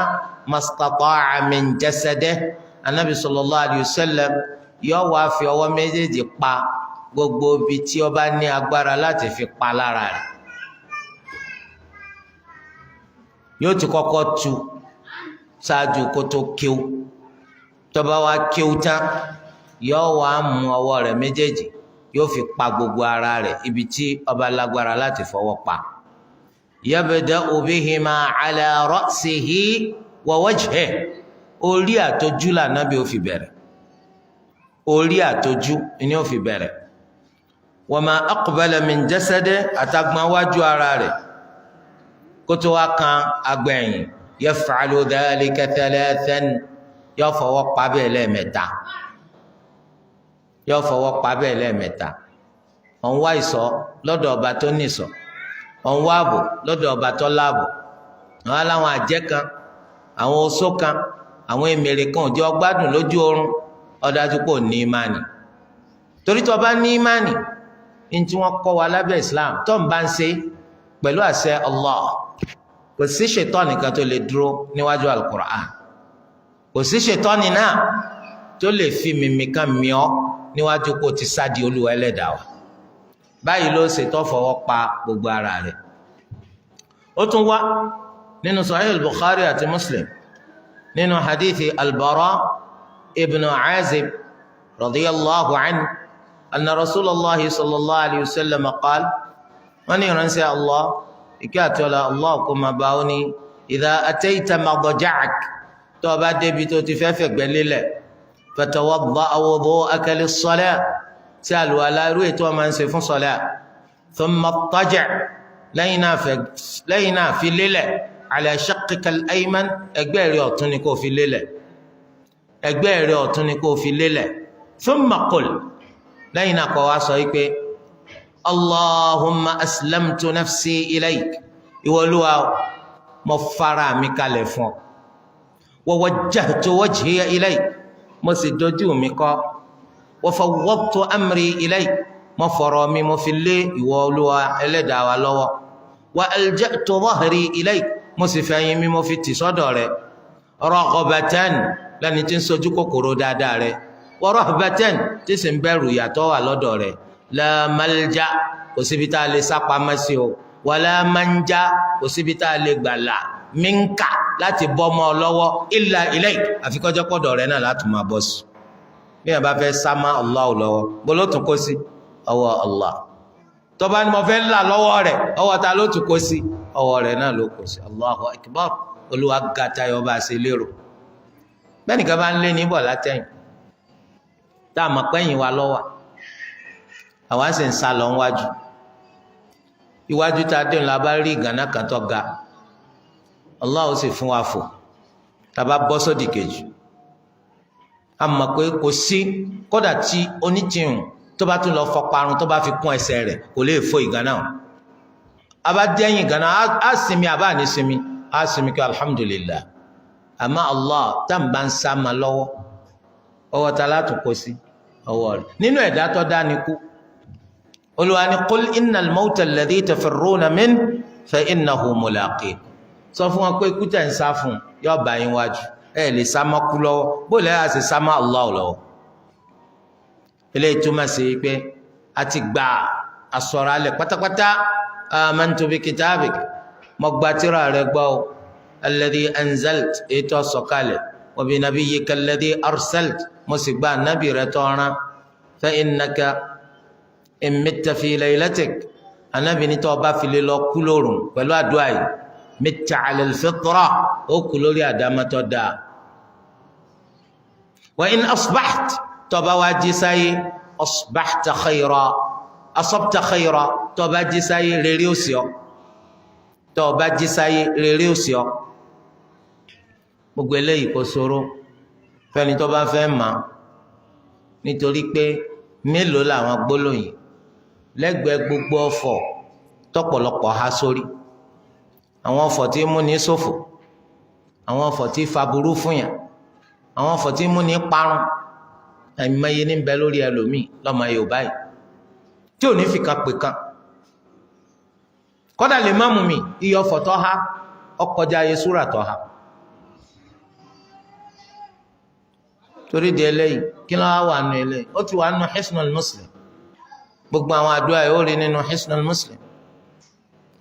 mastata'a min jasadihi. Anabi sallallahu alayhi wa sallam yọ wá fi ọwọ́ méjèèjì pa gbogbo ibi tí ó bá ní agbára láti fi pa lára rẹ̀. Yóò ti kọ́kọ́ tu ṣáájú kó tó kíw. Tó bá wá kíw tán, yóò wá mú ọwọ́ rẹ̀ méjèèjì, yóò fi pa gbogbo ara rẹ̀ ibi tí ó bá lágbára láti fọwọ́ pa. Yabda'u bihima ala ra'sihi wa wajhihi. Orí àtọjú lànàbí ó fi bẹ̀rẹ̀, orí àtọjú ni ó fi bẹ̀rẹ̀. Wa ma aqbala min jasadihi, àtàgbọ̀n wájú ara rẹ̀ kótó wá kan agbẹ̀yìn. Yaf'alu dhalika thalathan, yóò fọwọ́ pa bẹ́ẹ̀ lẹ́ẹ̀mẹ́ta, yóò fọwọ́ pa bẹ́ẹ̀ lẹ́ẹ̀mẹ́ta. Ọ̀n wá ìsọ lọ́dọ̀ ọba tó ní ìsọ, ọ̀n wá ààbò lọ́dọ̀ ọba tó láàbò. Àwọn aláwọn àjẹ́ kan, àwọn oṣó kan, àwọn èmèrè kan ò jẹ́ ọgbádùn lójú oorun, ọdájú pò ní ìmánì. Torí tó bá ní ìmánì ní tí wọ́n kọ́ wa lábẹ́ Islam tó ń bá ń ṣe pẹ̀lú àṣẹ Allah, kò sí ṣètọ́nì kan tó lè dúró níwájú Al-Qur'an, kò sí ṣètọ́nì náà tó lè fi mímí kan mìọ́ níwájú kó ti sádi Olúwa ẹlẹ́dàá wa. Báyìí ló ṣètò fọwọ́ pa gbogbo ara rẹ̀. Ó tún wá nínú Sahih Bukhari àti Muslim nínú hadithi Al-Bara ibn Azib radiyallahu anhu anna Rasulallah sallallahu alayhi wa sallam qaal, wọ́n ní ìránṣẹ́ Allah, ìkẹ́ àti ọlá Allah kó máa bá, ó ní: idha atayta madja'ak, tó o bá débi tó ti fẹ́ fẹ̀gbẹ́ lélẹ̀, fatawadda' wudu'aka lis-salah, tí àlùwàlá irú ètò ọmọ ń ṣe fún sọlá, thumma ittaji', lẹ́yìn náà fi lélẹ̀, ala shaqqika al-ayman, ẹgbẹ́ rẹ̀ ọ̀tún ni kò fi lélẹ̀, ẹgbẹ́ rẹ̀ ọ̀tún ni kò fi lélẹ̀. Thumma qul, lẹ́yìn náà kó wá sọ yìí pé: Allahumma aslamtu nafsi ilayk, ìwọ Olúwa, mo fara mi kalẹ̀ fún ọ, wa wajjahtu wajhiya ilayk, mo sì dojú mi kọ, wa fawwadtu amri ilayk, mo fọ̀rọ̀ mi mo fi lé ìwọ Olúwa ẹlẹ́dàá wa lọ́wọ́, wa alja'tu dhahri ilayk, mo sì fẹ̀yìn mi mo fi tì sọ́dọ̀ rẹ̀. Raghbatan, lẹ́ni tí ń sojú kòkòrò dáadáa rẹ̀, wa rahbatan, tí sì ń bẹ̀rù ìyàtọ̀ wà lọ́dọ̀ rẹ̀. La malja, kò síbi tá a lè sá pamọ́ sí o, wala manja, kò síbi tá a lè gbàlà, minka, láti bọ́ mọ́ ọ lọ́wọ́, illa ilayk, àfi kó jẹ́ pọ̀dọ̀ rẹ̀ náà láti máa bọ́ sí. Bí yẹn bá fẹ́ sá má Allah lọ́wọ́, bó ló tún kó sí? Ọwọ́ Allah. Tọ́ba ni mo fẹ́ là lọ́wọ́ rẹ̀, ọwọ́ ta ló tún kó sí? Ọwọ́ rẹ̀ náà ló kó sí. Allahu akbar. Olúwa gàtá yọ bá a ṣe lérò. Bẹ́ẹ̀ nìkan bá ń lé níbọ̀ látẹ̀yìn, tá a mọ̀ pẹ́yìn wa lọ́wọ́, àwa sì ń sá lọ níwájú. Iwájú tá a dé ńlá bá rí ìgànnà kan tó ga, Allah ó sì fún wa fò. Tá a bá bọ́ sódì kejì, a mọ̀ pé kò sí, kódà tí onítìhùn tó bá tún lọ fọparun, tó bá fi kún ẹsẹ̀ rẹ̀, kò lè fò ìgànnà o. A bá dẹ́yìn ìgànnà, á sinmi, àbá ní sinmi, á sinmi kí alhamdulillah. Àmọ́ Allah tá n bá ń sá ma lọ́wọ́, ọwọ́ ta látún kó sí? Ọwọ́ rẹ̀. Nínú ẹ̀dá tó dá ni kú. Olúwa ni qul innal mawta alladhi tafirruna min fa innahu mulaqikum. Sọ fún wọn pé ikú tẹ̀ ń sá fún yóò bá yín wájú. Ẹ lè sá mọ́ kú lọ́wọ́, bó lè á sì sá mọ́ Allah lọ́wọ́? Eléyìí túmọ̀ sí pé a ti gbà asọ̀rọ̀ alẹ̀ pátápátá. Amantu bi kitabik, mo gba tírà rẹ gbọ́ o, alladhi anzalt, ètò sọ̀kalẹ̀, wa bi nabiyyika alladhi arsalt, mo sì gba ànábì rẹ tó rán. Fa innaka in mitta fi laylatik, ànábì ní tó o bá fi lè lọ kú lóru pẹ̀lú àdúrà yìí, mitta ala al-fitra, ó kú lórí àdámọ́tọ́ dáa. Wa in asbaht, tó bá wá jí sáyé, asbahta khayra, asabta khayra, tó bá jí sáyé, rere ó sì ọ́. Tó bá jí sáyé, rere ó sì ọ́. Gbogbo eléyìí kò ṣòro fẹ́ni tó bá fẹ́ mà, nítorí pé mélòó làwọn gbólóyìn lẹ́gbẹ̀ẹ́ gbogbo ọ̀fọ̀ tọ́pọ̀lọpọ̀ há sórí, àwọn ọ̀fọ̀ tí mú ní ṣòfò, àwọn ọ̀fọ̀ tí faburú fún yàn, àwọn ọ̀fọ̀ tí mú ní parun. Àìmọye ní bẹ lórí ẹlòmíì lọ́mọ Yorùbá yìí tí ò ní fi kan pè kan. Kọ́dà lè má mú mi iye ọ̀fọ̀ tó há ọkọjá ayé súrà tó há. Torí di eléyìí, kí ló wà nù eléyìí? Ó ti wà nù Hisnul Muslim. Gbogbo àwọn àdúrà yìí ó rí nínú Hisnul Muslim.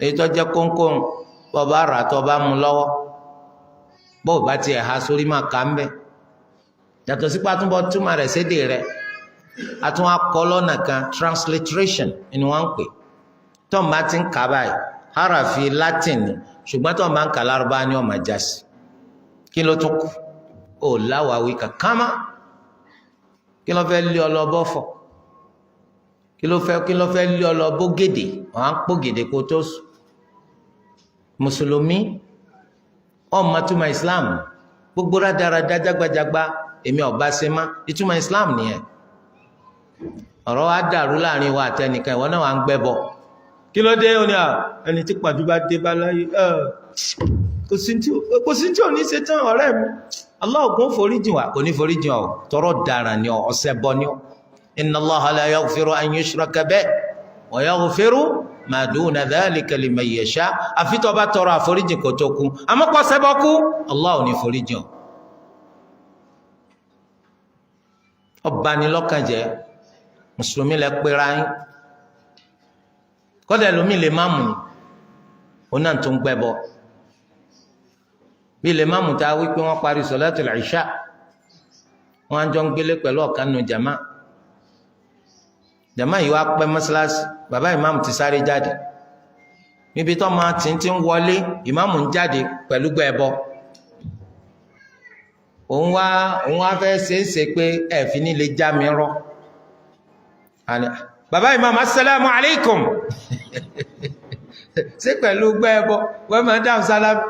Èyí tó jẹ́ kónkón, bọ́ọ̀bá rà tó bá mú lọ́wọ́, bọ́ọ̀ bá tiẹ̀ ha sórí, máa kà ń bẹ̀. Yàtọ̀ sípò àtúbọ̀ túmọ̀ rẹ̀ sédè rẹ̀, àtún akọ lọ́nà kan, transliteration ni wọ́n ń pè. Tọ́ọ̀ bá ti ń kà báyìí, harafi Latin ni, ṣùgbọ́n tọ́ọ̀ bá ń kà lárúbá ni ó máa já sí. Kí ló tún kù? Ó láwàáwí kankan mọ́. Kí ló fẹ́ lé ọ lọ bọ́ fọ̀? Kí ló fẹ́ lé ọ lọ bó gèdè? Wọ́n á ń pò gèdè kó tó sùn. Mùsùlùmí, ọmọ túmọ̀ Islam, gbogbo rádaràda jágbajàgba, èmi ọba ṣe má. Ìtumọ̀ Islam nìyẹn. Ọ̀rọ̀ wa dàrú láàrin wa àtẹnìkan, ìwọ náà wà ń gbẹ́bọ. Kí ló dé? Ó ní à ẹni tí pàdú bá dé bá láyé, kò sí tí ò ní ṣe tán. Ọ̀rẹ́ mi, Allah kò foríjìn wa, kò ní foríjìn ọ, tọrọ dara ni ọ, ọsẹ bọ ni ọ. Inna Allaha la yaghfiru an yushraka bihi wa yaghfiru ma duna dhalika liman yasha. Àfi tó bá tọrọ àforíjìn kò tó kú, àmọ́ kò ṣẹbọ kú, Allah ò ní foríjìn ọ. Ọba ni lọ́kàn jẹ́. Mùsùlùmí lẹ pera yín, kọ́dà ẹlòmíì lè má mú ni, òun náà tó ń gbẹ́bọ. Bí lè má mú ta wí pé wọ́n parí sọ̀látul ìṣà, wọ́n á jọ ń gbélé pẹ̀lú ọ̀kan nù jàmá. Jàmá yìí wá pẹ́ mọ́sálásí, bàbá ìmáàmù ti sáré jáde. Níbi tó máa ti ń wọlé, ìmáàmù ń jáde pẹ̀lú gbẹ́bọ. Òun wá fẹ́ ṣe é ṣe pé ẹ̀fín ní lè já mi rọ́. Bàbá ìmáàmù, assalamu alaikum. Ṣé pẹ̀lú gbẹ́bọ wọ́n máa dáhùn sálámù?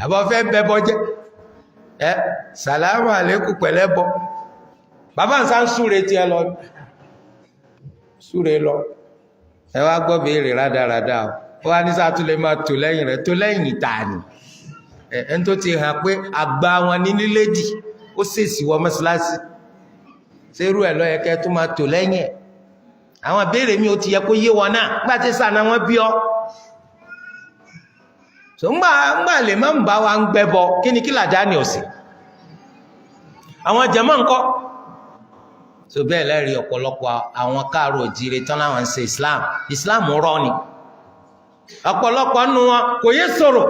Àbọ̀ fẹ́ bẹ́bọ jẹ́ ẹ sàlámù àlékún pẹ̀lẹ́ bọ. Bàbá ń sá ń súre tiẹ̀ lọ, súre lọ. Ẹ wá gbọ́ béèrè rádaràda o. Ó wá ní sáà tún lè máa tò lẹ́yìn rẹ̀, tó lẹ́yìn ìta ni ẹ ẹni tó ti hàn pé àgbà wọn ní nílédì, ó ṣèṣì wọ mọ́ṣáláṣí. Ṣerú ẹ̀ lọ́yẹ kẹ́ tó máa tò lẹ́yìn ẹ̀? Àwọn béèrè mi ò ti yẹ kó yé wọn náà gbà tí sànà wọn bí ọ. So ńgbà ńgbà lè má ń bá wa ń gbẹ́bọ, kí ni kí làdáni ò sí? Àwọn jàmá ńkọ́? So bẹ́ẹ̀ lẹ́rìí ọ̀pọ̀lọpọ̀ àwọn káàró òjìire tán láwọn ń ṣe Islam. Islam rọ́ ni ọ̀pọ̀lọpọ̀ nù wọn kò yé sọ̀rọ̀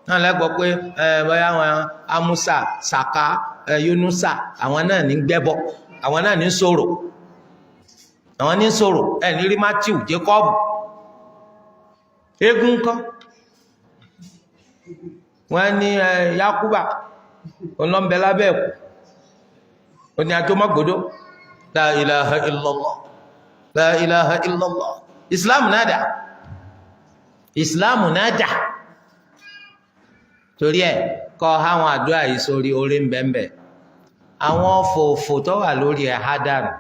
náà. Lẹ́gbọ́ pé ẹ bóyá àwọn Amusa, Saka, ẹ Yunusa, àwọn náà ní gbẹ́bọ, àwọn náà ní sọ̀rọ̀, àwọn ní sọ̀rọ̀. Ẹ ní rí Matthew, Jacob, eégún kọ́. Wọ́n ní ẹ Yakuba ọlọ́mbẹ lábẹ́ ẹ̀kú oní àjọmọ́gbòdó. La ilaha illallah, la ilaha illallah. Islam náà dà? Islam náà dà? Torí ẹ kọ́ àwọn àdúrà yìí sórí orí ńbẹ́ńbẹ́. Àwọn fòfò tó wà lórí ẹ̀ hádànù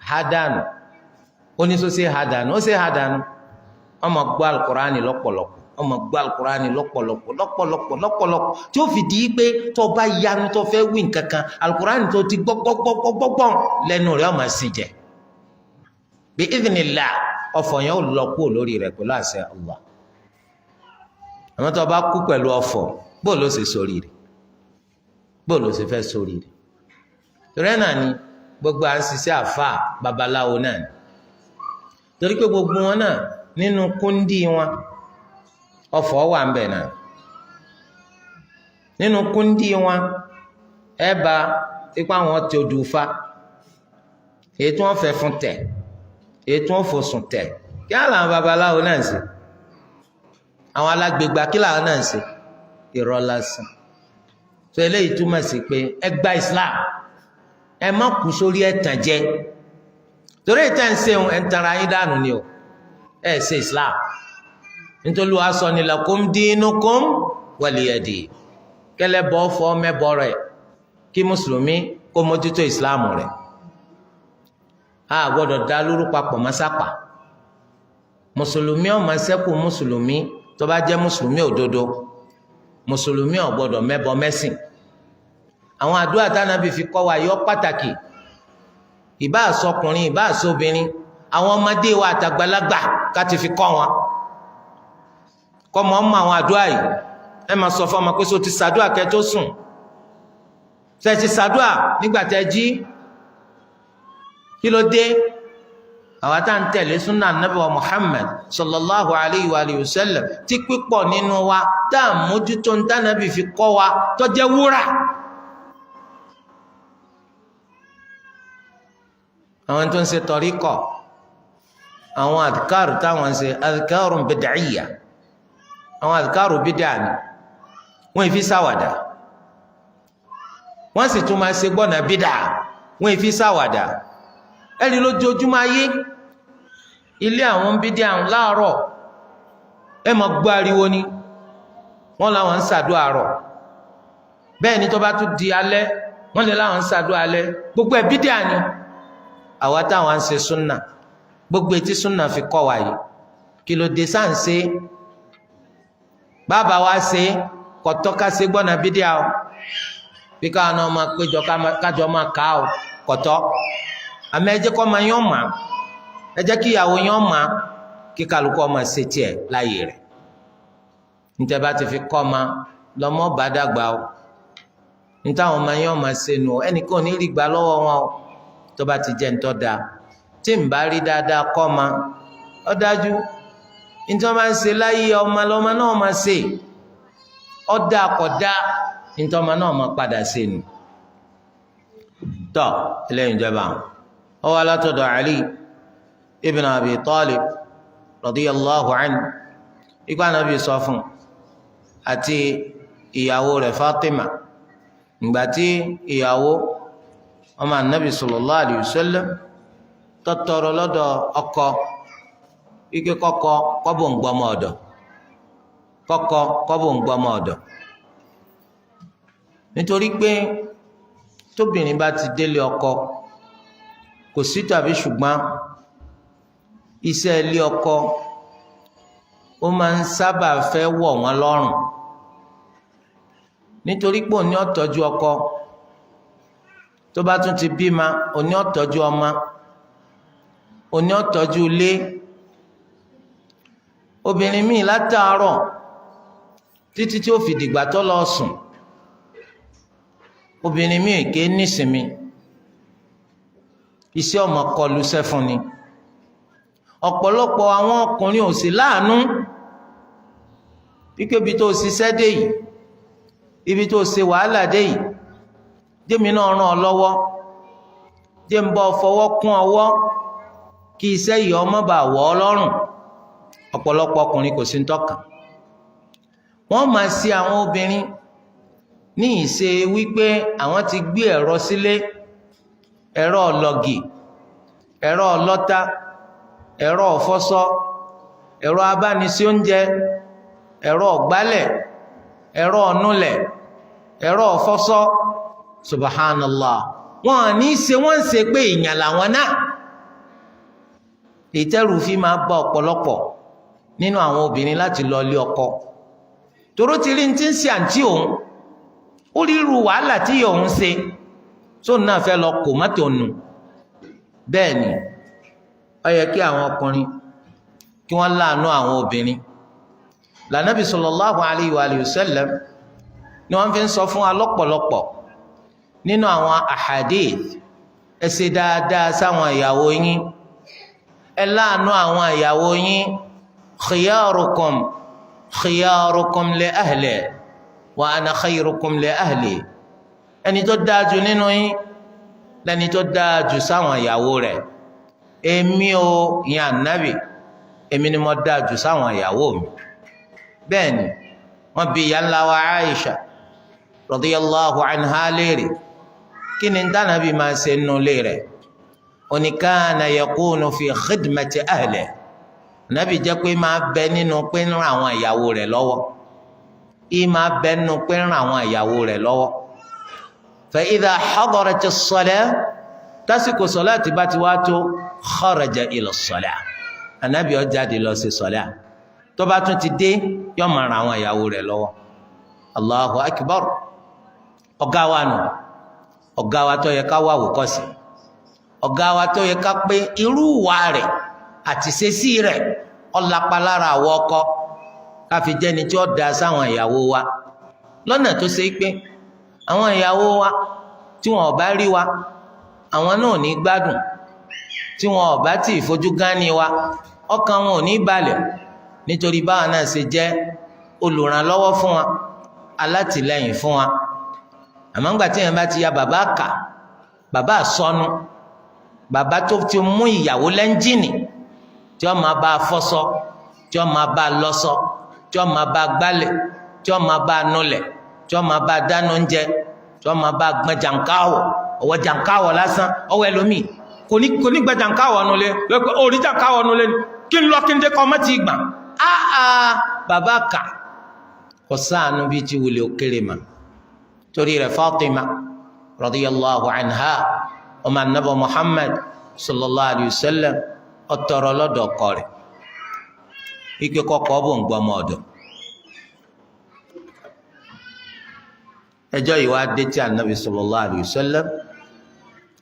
hádànù oníṣòṣe hádànù, ó ṣe hádànù. Ọmọ gbọ́ alukurani lọ́pọ̀lọpọ̀, ọmọ gbọ́ alukurani lọ́pọ̀lọpọ̀, lọ́pọ̀lọpọ̀, lọ́pọ̀lọpọ̀, tí ó fi di pé tó bá yanu tó fẹ́ wí nǹkankan, alukurani tó ti gbọ́ gbọ́ gbọ́ gbọ́ gbọ́ lẹ́nu rẹ̀, ọmọ sì jẹ́ bí idhnillah, ọ̀fọ̀ yẹn ó lọ kúrò lórí rẹ̀ pẹ̀lú àṣẹ Allah. Àmọ́ tó bá kú pẹ̀lú ọ̀fọ̀, bó ló ṣe sórí rẹ̀? Bó ló ṣe fẹ́ sórí rẹ̀? Torí ẹ̀ náà ni gbogbo à ń ṣiṣẹ́ àfà babaláwo náà ni, torí pé gbogbo wọn náà, nínú kúndí wọn, ọ̀fọ̀ wà ń bẹ̀ náà. Nínú kúndí wọn, ẹ bá ipa wọn ti odù fa, èyí tí wọ́n fẹ́ fún tẹ̀, èyí tí wọ́n fòsùn tẹ̀. Kí á làwọn babaláwo náà ń ṣe? Àwọn alágbègbà, kí làwọn náà ń ṣe? Irọ́ lásán. Tó eléyìí túmọ̀ sí pé ẹ gba Islam, ẹ má kú sórí ẹ̀tàn jẹ, torí ìtàn ṣeun, ẹ̀ ń tanra yín dànù ni o. Ẹ ṣe Islam, nítorí wàá sọ ni lakum dinukum waliyadi. Kẹlẹ bọ́ fọ́ mẹ́bọ rẹ̀, kí mùsùlùmí kó mójútó Islam rẹ̀. A gbọ́dọ̀ dá lóru papọ̀ mọ́sápà. Mùsùlùmí ó máa ṣẹ́kù mùsùlùmí tó bá jẹ́ mùsùlùmí òdodo. Mùsùlùmí ò gbọ́dọ̀ mẹ́bọ mẹ́sìn. Àwọn àdúrà tánàbí fi kọ́ wa yọ pàtàkì. Ìbá àsọkùnrin, ìbá àsọbìnrin, àwọn ọmọdé wa àtàgbàlagbà, ká ti fi kọ́ wọn, kọ́ mọ́ ọmọ àwọn àdúrà yìí. Ẹ máa sọ fún ọmọ pé so ti ṣàdúrà kẹ́ tó sùn? Ṣe ti ṣàdúrà nígbà tẹ́ jí? Kí ló dé àwa tá à ń tẹ̀lé súnà nàbí wa Muhammad sallallahu alayhi wa sallam, tí pípọ̀ nínú wa tá à mójútó ń tánàbí fi kọ́ wa tó jẹ́ wúrà? Àwọn tó ń ṣe tọ̀ríkọ̀, àwọn àdìkárù táwọn ń ṣe, àdìkárù bid'iyya, àwọn àdìkárù bídà ni wọ́n fi sáwàdà. Wọ́n sì tún máa ṣe gbọ́nà bídà, wọ́n fi sáwàdà. Ẹ̀rí lójoojúmọ́ ayé, ilé àwọn bídà láàárọ̀, ẹ máa gbọ́ ariwo ni. Wọ́n làwọn ń ṣàdúrà àárọ̀. Bẹ́ẹ̀ ni tó bá tún di alẹ́, wọ́n lè láwọn ń ṣàdúrà alẹ́. Gbogbo ẹ̀ bídà ni. Àwa táwọn ń ṣe súnà, gbogbo etí súnà fi kọ́ wa yìí, kí ló dé sáà ń ṣe? Bàbá wa ṣe kọ̀tọ́ ká ṣe gbọ́nà bídíà o, bí káwọn náà máa péjọ kájọ máa ká o, kọ̀tọ́. Àmọ́ ẹ jẹ́ kó máa yán mà, ẹ jẹ́ kí ìyàwó yán mà, kí kálukú ọmọ ṣe tiẹ̀ láàyè rẹ̀. Níta bá ti fi kọ́ ma lọ́mọ bá dàgbà o, níta àwọn ọmọ yán máa ṣe nù, ẹnìkan ò ní rí gbà lọ́wọ́ wọn o. Tó bá ti jẹ́ ntọ́ da, tí ń bá rí dáadáa kọ́ ma, ọ dájú, níta máa ń ṣe láyé ọmọ lọ́mọ náà máa ṣe. Ọ̀dà kọ̀dá, níta ọmọ náà máa padà ṣe nù. Tọ́ eléyìí ìjọba ọ wá látọ̀dọ̀ Ali ibn Abi Talib radiyallahu anhu. Ikú Anabi sọ fún àti ìyàwó rẹ̀ Fatima, ìgbà tí ìyàwó ọmọ Anabi sallallahu alayhi wa sallam tọtọrọ lọ́dọ̀ ọkọ ike kọkọ kọbọ ń gbọmọ ọ̀dọ̀, kọkọ kọbọ ń gbọmọ ọ̀dọ̀, nítorí pé tóbìnrin bá ti délé ọkọ, kò sí tàbí ṣùgbọ́n, iṣẹ́ ilé ọkọ ó máa ń sábà fẹ́ wọ̀ wọ́n lọ́rùn, nítorí pé òní ọ̀tọ́jú ọkọ, tó bá tún ti bímọ, òní ọ̀tọ́jú ọmọ, òní ọ̀tọ́jú ilé. Obìnrin míì látàárọ̀ títí tí ó fi dìgbà tó lọ sùn, obìnrin míì ké nísìmí, iṣẹ́ ọmọ kọlu sẹ́fún ni. Ọ̀pọ̀lọpọ̀ àwọn ọkùnrin ò sí láàánú wípé ibi tó ṣiṣẹ́ dé yìí, ibi tó ṣe wàhálà dé yìí, jẹ́mi náà ràn ọ́ lọ́wọ́, jẹ́ ń bọ́ fọwọ́ kún ọwọ́ kí iṣẹ́ yìí ọmọ bá wọ̀ ọ́ lọ́rùn. Ọ̀pọ̀lọpọ̀ ọkùnrin kò sí ń tọ́kàn. Wọ́n máa ṣe àwọn obìnrin ní ìṣe wípé àwọn ti gbé ẹ̀rọ sílé, ẹ̀rọ ọlọ́gì, ẹ̀rọ ọlọ́ta, ẹ̀rọ ọ̀fọ́sọ́, ẹ̀rọ abánisí oúnjẹ, ẹ̀rọ ọ̀gbálẹ̀, ẹ̀rọ ọ̀nulẹ̀, ẹ̀rọ ọ̀fọ́sọ́. Subhanallah, wọn ní í ṣe, wọ́n ń ṣe pé èèyàn làwọn náà. Ìtẹ́rù fi máa bá ọ̀pọ̀lọpọ̀ nínú àwọn obìnrin láti lọ ilé ọkọ, toró ti rí ní ti ń ṣe àǹtí òun, ó rí irú wàhálà tí òun ṣe, tóun náà fẹ́ lọ kò mọ́tò nù. Bẹ́ẹ̀ ni ó yẹ kí àwọn ọkùnrin kí wọ́n láàánú àwọn obìnrin. Lànàbì sallallahu alayhi wa alihi wa sallam ni wọ́n fi ń sọ fún wa lọ́pọ̀lọpọ̀ nínú àwọn ahadith: ẹ ṣe dáadáa sáwọn ìyàwó yín, ẹ láàánú àwọn ìyàwó yín. Khiyarukum khiyarukum li ahli wa ana khayrukum li ahli. Ẹni tó dáa jù nínú yín lẹni tó dáa jù sáwọn ìyàwó rẹ̀. Èmi ò yan ànábì, èmi ni mo dáa jù sáwọn ìyàwó mi. Bẹ́ẹ̀ ni wọ́n bi ìyá ńlá wa Aisha radiyallahu anha léèrè, kí ni dánàbí máa ṣe nínú ilé rẹ̀? Ó ní kana yakunu fi khidmati ahlihi. Nàbì jẹ́ pé máa bẹ nínú pé ń ran àwọn ìyàwó rẹ̀ lọ́wọ́, í máa bẹ nínú pé ń ran àwọn ìyàwó rẹ̀ lọ́wọ́. Fa idha hadarati as-salah, tásìkò sọláàtì bá ti wá tó, kharaja ila as-salah, ànábì ó jáde lọ sí sọlá. Tó bá tún ti dé, yóò máa ran àwọn ìyàwó rẹ̀ lọ́wọ́. Allahu akbar! Ọ̀gá wa nù, ọ̀gá wa tó yẹ ká wá àwòkọ́ṣe, ọ̀gá wa tó yẹ ká pé irú ìwà rẹ̀ àti ṣesí rẹ̀ ọ̀làpá lára àwọ̀ ọkọ, káfi jẹ́ni tí ó da sáwọn ìyàwó wa lọ́nà tó ṣe pé àwọn ìyàwó wa, tí wọn ò bá rí wa, àwọn náà ò ní gbádùn. Tí wọn ò bá tí ì fojú gánni wa, ọkàn wọn ò ní balẹ̀, nítorí báwa náà ṣe jẹ́ olùrànlọ́wọ́ fún wa, alátìlẹ́yìn fún wa. Àmọ́ ńgbà tí yẹn bá ti ya bàbá kà, bàbá àsọnu, bàbá tó ti mú ìyàwó lẹ́ńjìnì tí wọ́n máa bá a fọṣọ, tí wọ́n máa bá a lọṣọ, tí wọ́n máa bá a gbálẹ̀, tí wọ́n máa bá a nulẹ̀, tí wọ́n máa bá a dáná oúnjẹ, tí wọ́n máa bá a gbọ́n jàǹkáwọ̀, ọwọ́ jàǹkáwọ̀ lásán, ọwọ́ ẹlòmíì kò ní gbọ́n jàǹkáwọ̀ nulẹ̀ lọ́pẹ́ orí jàǹkáwọ̀ nulẹ̀ ni kí n lọ kí n dé kọ́ ọmọ ti gbà áá. Bàbá kà kò sáànù bíi ti wulẹ̀ òkèrè mà. Torí rẹ̀, Fatima radiyallahu anha, ọmọ anabi Muhammad sallallahu alayhi wa sallam, ọtọrọ lọ́dọ̀ ọkọ rẹ̀ ike kọkọ bò ń gbọmọ ọ̀dọ̀. Ẹjọ́ yìí wá dé tí anabi sallallahu alayhi wa sallam.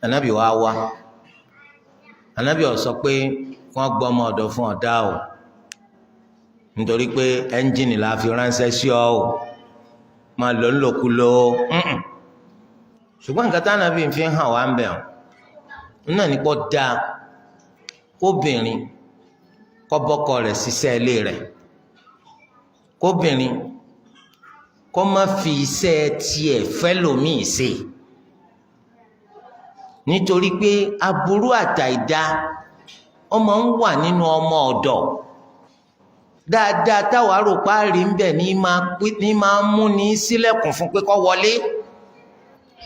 Anabi wá wá, anabi ó sọ pé wọ́n gbọmọ ọ̀dọ̀ fún ọ̀dá o, nítorí pé ẹ́ńjìnì la fi ránṣẹ́ sí ọ o, máa lò ń lòkulò. Ṣùgbọ́n nǹkan táwọn anabi fi hàn wá ń bẹ̀ ọ́ náà nípò dáa kóbìnrin kó bọ́kọ rẹ̀ ṣiṣẹ́ ilé rẹ̀, kóbìnrin kó má fi iṣẹ́ tiẹ̀ fẹ́lòmíì ṣe, nítorí pé aburú àtàìdá ọmọ ń wà nínú ọmọ ọ̀dọ̀. Dáadáa táwa rò páàrí ń bẹ̀ ní máa ń mú ní sílẹ̀kùn fún pé kó wọlé,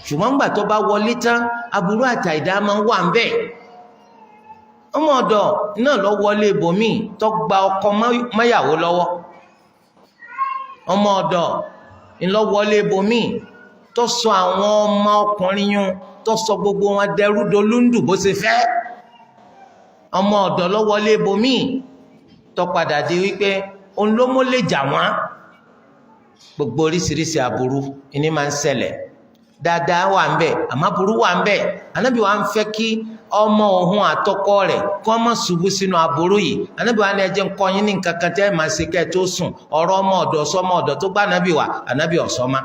ṣùgbọ́n ńgbà tó bá wọlé tán, aburú àtàìdá máa ń wà ń bẹ̀. Ọmọ ọ̀dọ̀ náà lọ wọlé ibòmíì tó gba ọkọ mọ́yàwó lọ́wọ́. Ọmọ ọ̀dọ̀ ńlọ wọlé ibòmíì tó sọ àwọn ọmọ ọkùnrin yún, tó sọ gbogbo wọn dẹrú dolúndù bó ṣe fẹ́. Ọmọ ọ̀dọ̀ lọ wọlé ibòmíì tó padà di wípé òun ló mú lè jà wọ́n. Gbogbo oríṣiríṣi aburú ìní máa ń ṣẹlẹ̀. Dáadáa wà ń bẹ, àmọ́ aburú wà ń bẹ. Ànábì wa ń fẹ́ kí Ọmọ òun àtọkọ rẹ̀ kó má ṣubú sínú aburú yìí. Ànábì wa ni ẹ jẹ́ ń kọ́ yín ní nǹkan kan tẹ́ ẹ máa ṣe kẹ́ ẹ tó sùn. Ọ̀rọ̀ ọmọ ọ̀dọ̀ sọmọ ọ̀dọ̀ tó gbá ànábì wá, ànábì ọ̀sọ́má.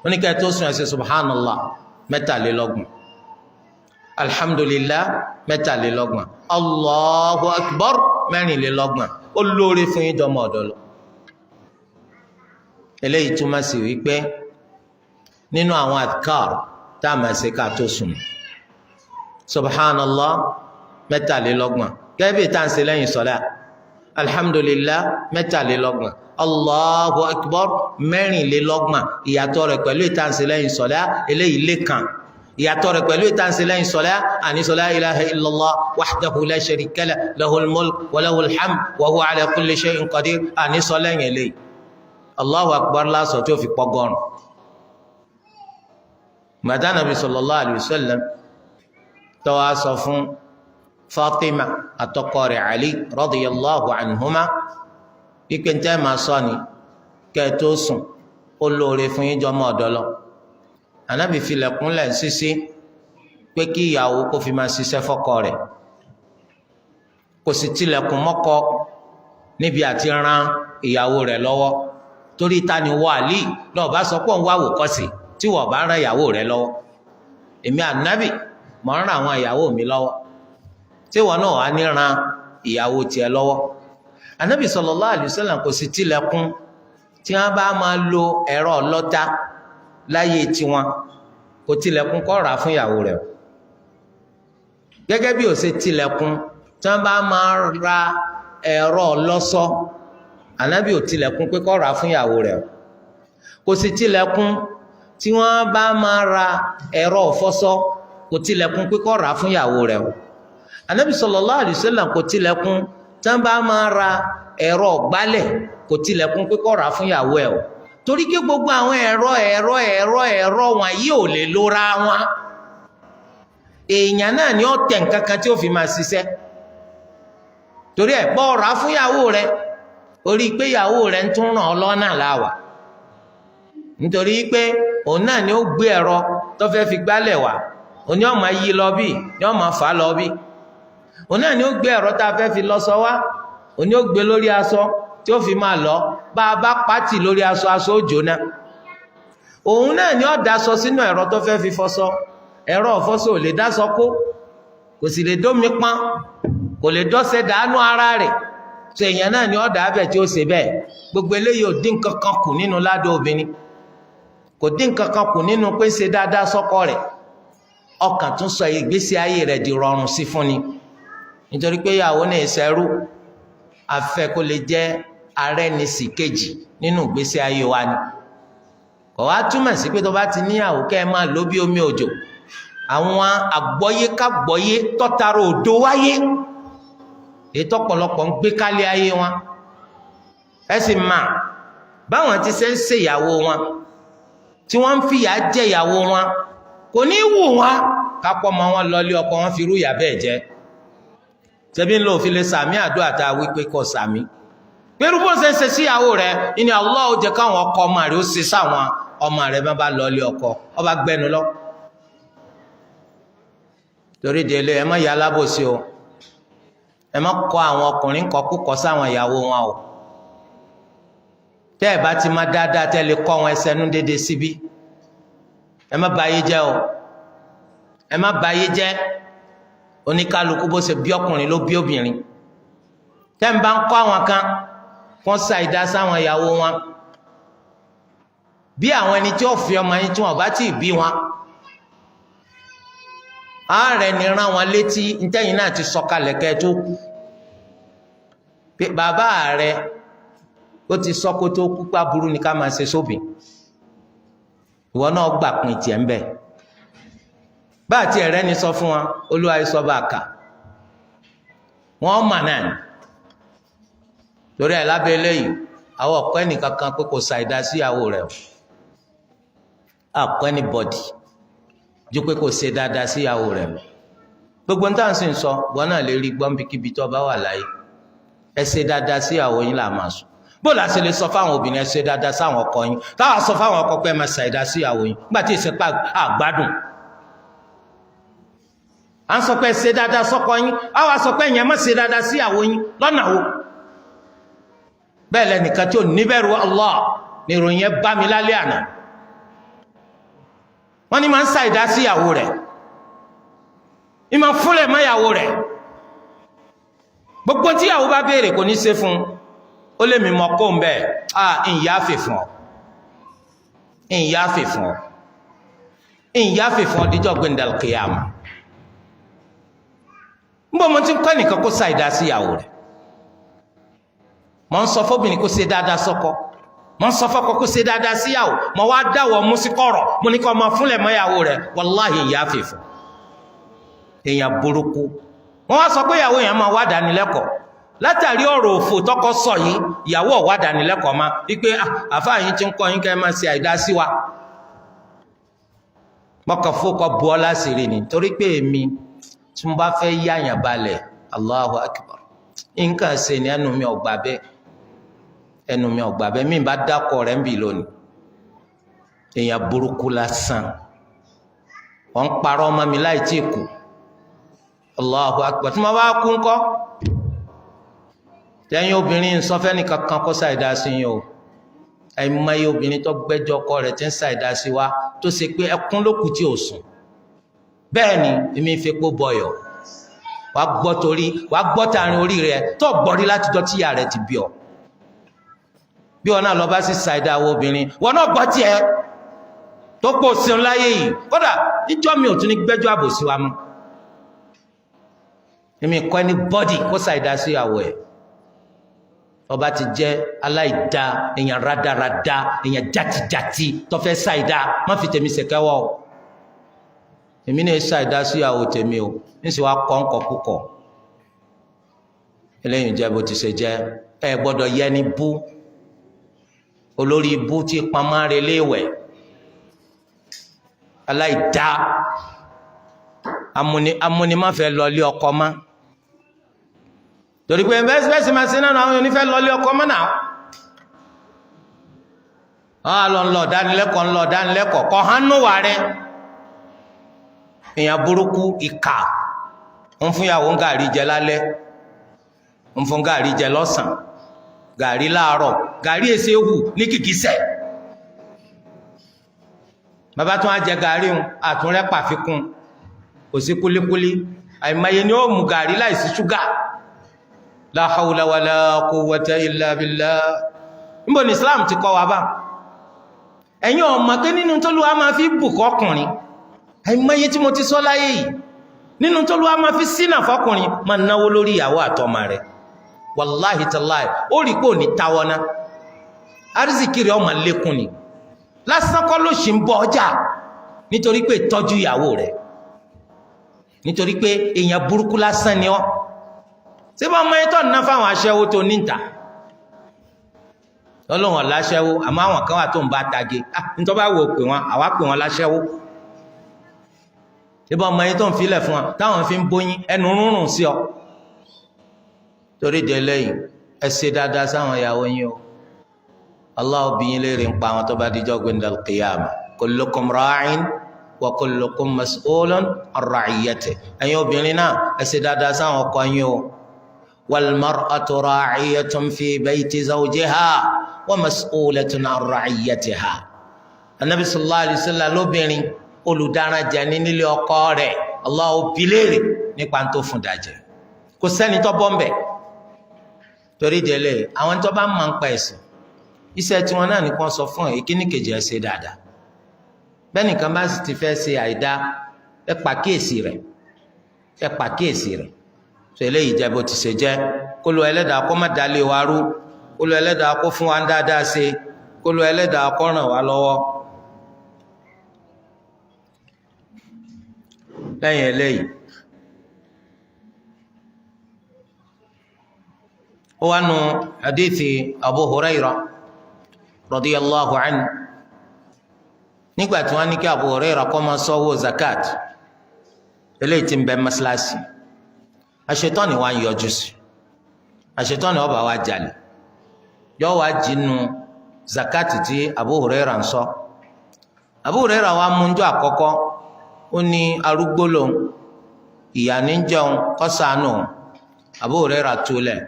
Ó ní kẹ́ ẹ tó sùn, ẹ ṣe subhanallah 33, alhamdulillah 33, allahu akbar 34. Ó lóore fún yín jọmọ ọ̀dọ̀ lọ. Eléyìí túmọ̀ sí wípé nínú àwọn adhkar tá a máa ṣe ká tó sùn, subhanallah 33, gẹ́gẹ́ bí tá à ń ṣe lẹ́yìn sọ́lá, alhamdulillah 33, allahu akbar 34. Ìyàtọ̀ rẹ̀ pẹ̀lú ìta ń ṣe lẹ́yìn sọ́lá, eléyìí lẹ́kàn. Ìyàtọ̀ rẹ̀ pẹ̀lú ìta ń ṣe lẹ́yìn sọ́lá, àní la ilaha illallah wahdahu la sharika lah, lahul mulk wa lahul hamd wa huwa ala kulli shay'in qadir, àní sọ lẹ́yìn eléyìí. Allahu akbar lásọ̀ tí ó fi pọ́gọ́rùn. Gbàdá nàbí sallallahu alayhi wa sallam tó wá sọ fún Fatima àtọkọ rẹ̀ Ali radiyallahu anhuma wípé ń tẹ́ máa sọ ni kẹ́ ẹ tó sùn, ó lóore fún yín jọmọ ọ̀dọ́ lọ. Ànábì filẹ̀kùnlẹ̀ sísí pé kí ìyàwó kó fi máa ṣiṣẹ́ fọ́kọ rẹ̀, kò sì tilẹ̀kùn mọ́kọ níbi àti ran ìyàwó rẹ̀ lọ́wọ́. Torí ta ni wọ Àlí lọ́ọ́ bá sọ pé òun wá wòkọ́sì tí wọ́n bá ran ìyàwó rẹ̀ lọ́wọ́? Èmi ànábì mọ̀ ń ran àwọn ìyàwó mi lọ́wọ́, tí wọ́n náà wá ní ran ìyàwó tiẹ̀ lọ́wọ́. Ànábì sallallahu alaihi wasallam kò sì tilẹ̀kùn tí wọ́n bá máa lo ẹ̀rọ ọlọ́ta láyé tiwọn, kò tilẹ̀kùn kó rà fún ìyàwó rẹ̀ o. Gẹ́gẹ́ bí ó ṣe tilẹ̀kùn tí wọ́n bá máa ra ẹ̀rọ ọlọ́sọ, ànábì ò tilẹ̀kùn pé kó rà fún ìyàwó rẹ̀ o. Kò sì tilẹ̀kùn tí wọ́n bá máa ra ẹ̀rọ ọ̀fọ́sọ, kò tilẹ̀kùn pé kó rà fún ìyàwó rẹ̀ o. Ànábì sallallahu alaihi wasallam kò tilẹ̀kùn tí wọ́n bá máa ra ẹ̀rọ ọ̀gbálẹ̀, kò tilẹ̀kùn pé kó rà fún ìyàwó ẹ̀ o. Torí kí gbogbo àwọn ẹ̀rọ ẹ̀rọ ẹ̀rọ ẹ̀rọ wọn yìí ò lè lóra wọn. Èèyàn náà ni ó tẹ̀ nǹkan kan tí ó fi máa ṣiṣẹ́. Torí ẹ̀ bọ́ rà fún ìyàwó rẹ̀, orí pé ìyàwó rẹ̀ ń tún ràn ọ́ lọ́nà láwà, nítorí pé òun náà ni ó gbé ẹ̀rọ tó fẹ́ fi gbálẹ̀ wá, òun ni ó máa yí lọ bí, ni ó máa fà á lọ bí. Òun náà ni ó gbé ẹ̀rọ tá a fẹ́ fi lọ́ṣọ wá, òun ni ó gbé lórí aṣọ tí ó fi máa lọ. Bá a bá pàtì lórí aṣọ, aṣọ ó jóná. Òun náà ni ó daṣọ sínú ẹ̀rọ tó fẹ́ fi fọṣọ. Ẹ̀rọ ọ̀fọṣọ ò lè dáṣọ kó, kò sì lè dómi pọ́n, kò lè dọ́sẹ̀ dànù ara rẹ̀. Tó èèyàn náà ni ó dà bẹ̀ tí ó ṣe bẹ́ẹ̀. Gbogbo eléyìí ò dín kankan kù nínú ládùn obìnrin, kò dín kankan kù nínú pé ṣe dáadáa sọ́kọ rẹ̀. Ọkàn tún sọ ìgbésí ayé rẹ̀ di rọrùn sí fún ni, nítorí pé ìyàwó ní ìṣẹ́rú afẹ́ kó lè jẹ́ arẹ́nisì kejì nínú ìgbésí ayé wa ni. Kò wá túmọ̀ sí pé tó bá ti níyàwó kẹ́ ẹ máa lò bí omi òjò. Àwọn àgbọ́yé kágbọ́yé tọ́tara òdo wáyé, èyí tọ́pọ̀lọpọ̀ ń gbé kálí ayé wọn. Ẹ sì mà báwọn ti ṣe ń ṣèyàwó wọn, tí wọ́n ń fìyà jẹ ìyàwó wọn, kò ní wù wọn kápọ̀ mọ́ wọn lọlé ọkọ wọn fi rú ìyà bẹ́ẹ̀ jẹ́. Ṣebí ń lò fi lè sàmì àdúrà tá a wí pé kò sàmì pẹ̀lú bó ṣe ń ṣe síyàwó rẹ̀ ní Allah ó jẹ́ káwọn ọkọ ọmọ rẹ̀ ó ṣe sáwọn ọmọ rẹ̀ bá bá lọlé ọkọ, ọba gbẹnu lọ. Torí délé, ẹ má ya alábòsí o. Ẹ má kọ àwọn ọkùnrin kọ kúkọ sáwọn ìyàwó wọn o. Tẹ́ ẹ bá ti má dáadáa tẹ́ lè kọ́ wọn, ẹsẹ̀ nú déédéé síbí. Ẹ má bà ayé jẹ́ o, ẹ má bà ayé jẹ́. Oníkálukú bó ṣe bí ọkùnrin ló bí obìnrin. Tẹ́ ń bá ń kọ́ àwọn kan kọ́ ṣàìdá sáwọn ìyàwó wọn, bí àwọn ẹni tí ó fi ọmọ yín tí wọn bá tí ì bí wọn, ààrẹ ni rán wọn létí ntẹ́yìn náà ti sọ̀kalẹ̀ kẹ́ tó kú. Pé bàbá rẹ ó ti sọ kó tó kú pa burú ni ká máa ṣe sóbìn, ìwọ náà gbà pin tiẹ̀ ń bẹ̀. Bá àti ẹ̀rẹ́ ni sọ fún wa, olúwa yìí sọ bá a kà wọ́n mà náà ni. Torí ẹ̀ lábẹ́ eléyìí, àwọn ọ̀pẹ́ nìkan kan pé kò ṣàìdá síyàwó rẹ̀ o. Àpẹ́ ní bọ́dì ju pé kò ṣe dáadáa síyàwó rẹ̀ lọ. Gbogbo níta sì ń sọ, wọn náà lè rí gbọ́nbíkíbi tó bá wà láyé. Ẹ ṣe dáadáa síyàwó yín là máa sùn. Bó la ṣe lè sọ fáwọn obìnrin ẹ ṣe dáadáa sáwọn ọkọ yín, táwọn sọ fáwọn ọkọ pé ẹ máa ṣàìdá síyàwó yín nígbà tí ìṣepá àgbádùn? À ń sọ pé ṣe dáadáa sọ́kọ yín, á wàá sọ pé ẹ̀yin má ṣe dáadáa síyàwó yín lọ́nà wo? Bẹ́ẹ̀ lẹ́nìkan tí ò níbẹ̀rù Allah ní ìròyìn ẹ bá mi lálẹ́ àná. Wọ́n ní máa ń ṣàìdá síyàwó rẹ̀, ní máa fúnlẹ̀ mọ́yàwó rẹ̀, gbogbo tíyàwó bá béèrè kò ní ṣe fún un. Ó lè mi mọ kó ń bẹ́ẹ̀ à ń yáfè fún ọ, ń yáfè fún ọ, ń yáfè fún ọ díjọ́ gbẹ̀ndàl kìyàmà. Ń bọ́ mo ti ń kọ́ ẹnìkan kó ṣàìdá síyàwó rẹ̀, mo ń sọ fóbìnrin kó ṣe dáadáa sọ́kọ, mo ń sọ fọ́kọ kó ṣe dáadáa síyàwó, mo wá dáwọ́ mú sí kọ̀rọ̀, mo ní kó máa fúnlẹ̀ mọ́yàwó rẹ̀. Wàláhì, ìyáfè fún èèyàn burúkú. Wọ́n wá sọ pé ìyàwó yẹn máa wá dánilẹ́kọ̀ọ́. Látàrí ọ̀rọ̀ òfò tọkọ sọ yìí, ìyàwó ọ̀wá dánilẹ́kọ̀ọ́ ma wípé àfáà yín ti ń kọ́ yín kẹ́ ẹ máa ṣe àìdá sí wa. Mọ́kàn fókọ̀ bu ọ́ láṣìírí ni, torí pé èmi tí mo bá fẹ́ yáyàn balẹ̀, Allahu Akbar, nǹkan ṣe ni ẹnu mi ọ̀gbà bẹ́ẹ̀, ẹnu mi ọ̀gbà bẹ́ẹ̀. Mi bá dákọ̀ rẹ̀ ń bì lónìí. Èèyàn burúkú lásán, wọ́n ń parọ́ ọmọ mi láì tí ì kú. Allahu Akbar, tí mo bá kú ńkọ́? Tẹ́yìn obìnrin sọfẹ́ni kankan kó ṣàìdá sí yín o. Àìmọye obìnrin tó gbẹ́jọ́ ọkọ rẹ̀ tí ń ṣàìdá sí wa, tó ṣe pé ẹkún ló kù tí ò sùn. Bẹ́ẹ̀ ni èmi ń fepo bọyọ̀. Wàá gbọ́ torí wàá gbọ́ tààrin orí rẹ̀ tó gbọ́ rí látijọ́ tíyà rẹ̀ ti bí ọ. Bí wọn náà lọ bá sì ṣàìdá àwọn obìnrin, wọn náà gbọ́ tiẹ̀ tó pọ̀ sí láyé yìí. Kódà níjọ́ mi ò tún ní gbẹ́jọ́ àbòsí wa mọ́. Èmi kọ́ ẹni bọ́dì kó ṣàìdá sí ìyàwó ẹ̀. Ọba ti jẹ́ aláìda, èèyàn rádaràda, èèyàn játijàti tó fẹ́ ṣàìdá, má fi tèmi ṣèkẹ́wọ́ o. Èmi náà ṣàìdá sí ìyàwó tèmi o, níṣẹ́ wa kọ́ ńkọ́ púpọ̀. Eléyìí jẹ́ bó ti ṣe jẹ́. Ẹ gbọ́dọ̀ yẹni bú, olórí ibú tí pamọ́ rẹ̀ léwẹ̀, aláìda, amúnimáfẹ́ lọlé ọkọ má, torí pé bẹ́ẹ̀ sì máa ṣe náà, àwọn onífẹ́ lọlé ọkọ mọ́ náà. Wọ́n á lọ ń lọ dánilẹ́kọ̀ọ́, ń lọ dánilẹ́kọ̀ọ́ kọ́ hánú wà rẹ̀. Èèyàn burúkú, ìkà, ń fún ìyàwó ń gàrí jẹ lálẹ́, ń fún gàrí jẹ lọ́sàn, gàrí láàárọ̀, gàrí èsè hù ní kìkísẹ̀. Bàbá tún á jẹ gàrí ń àtúnrẹ́ pàfikún, kò sí kúlíkúlí. Àìmọye ni ó mú gàrí láìsí ṣúgà. La hawla wala quwwata illa billah. Níbo ni Islam ti kọ́ wa bá? Ẹ̀yin ọmọ pé nínú t'Olúwa máa fi bùkọ́ ọkùnrin, àìmọye tí mo ti sọ láyé yìí, nínú t'Olúwa máa fi sínà fọkùnrin, máa náwó lórí ìyàwó àtọmọ rẹ̀. Wàláhì tàláhì, ó rí pé ò ní táwọ́ ná, arísìkiri ọmọ lékún ni. Lásán kọ́ ló ṣì ń bọ ọjà, nítorí pé tọ́jú ìyàwó rẹ̀, nítorí pé èèyàn burúkú lásán ni ọ́. Ṣé bá ọmọ yẹn tó ń ná fáwọn aṣẹ́wó tó níta lọ́lọ́wọ́n láṣẹ́wó, àmọ́ àwọn kan wà tó ń bá tage nítorí bá wò pé wọn, àwa pè wọn láṣẹ́wó. Ṣé bá ọmọ yẹn tó ń filẹ̀ fún wọn táwọn fi ń bóyin ẹnu rúnrún sí ọ? Torí de lẹ́yìn, ẹ ṣe dáadáa sáwọn ìyàwó yín o. Allah bi yín léèrè ń pa àwọn tó bá dijọ́ gbẹ̀ndàl qiyama. Kullukum ra'in wa kullukum mas'ulun an ra'iyyatihi. Ẹ̀yin obìnrin náà, ẹ ṣe dáadáa sáwọn ọkọ yín o. Wal mar'atu ra'iyatun fi bayti zawjiha wa mas'ulatun an ra'iyyatiha. Anabi sallallahu alayhi wa sallam, lóbìnrin olùdáranjẹ ní nílé ọkọ rẹ̀, Allah bi léèrè nípa tó fún dàjẹ́. Kò sẹ́ni tó bọ́ ń bẹ̀. Torí délé, àwọn tó bá máa ń pa ẹ̀sìn, iṣẹ́ tiwọn náà nìkan sọ fún ìkíní kejì, ẹ ṣe dáadáa. Bẹ́ẹ̀ nìkan bá sì ti fẹ́ ṣe àìdá, ẹ pàkíyèsí rẹ̀, ẹ pàkíyèsí rẹ̀. Tó eléyìí jẹ́ bó ti ṣe jẹ́. Kó lu ẹlẹ́dàá kó má dalé wa rú, kó lu ẹlẹ́dàá kó fún wa dáadáa ṣe, kó lu ẹlẹ́dàá kó ràn wá lọ́wọ́. Lẹ́yìn eléyìí, ó wá nu hadithi Abu Hurairah radiyallahu anhu, nígbà tí wọ́n ní kí Abu Hurairah kó máa ṣọ́wó zakat eléyìí tí ń bẹ mọ́sálásí, àṣetọ́ni wa ń yọjú sí. Àṣetọ́ni ọba wa jalè, yọ wá jinu zakat tí Abu Hurairah ń sọ. Abu Hurairah wa mú njọ́ àkọ́kọ́, ó ní arúgbó lòun, Ìyá ní jẹun kọ́sánù. Abu Hurairah túlẹ̀,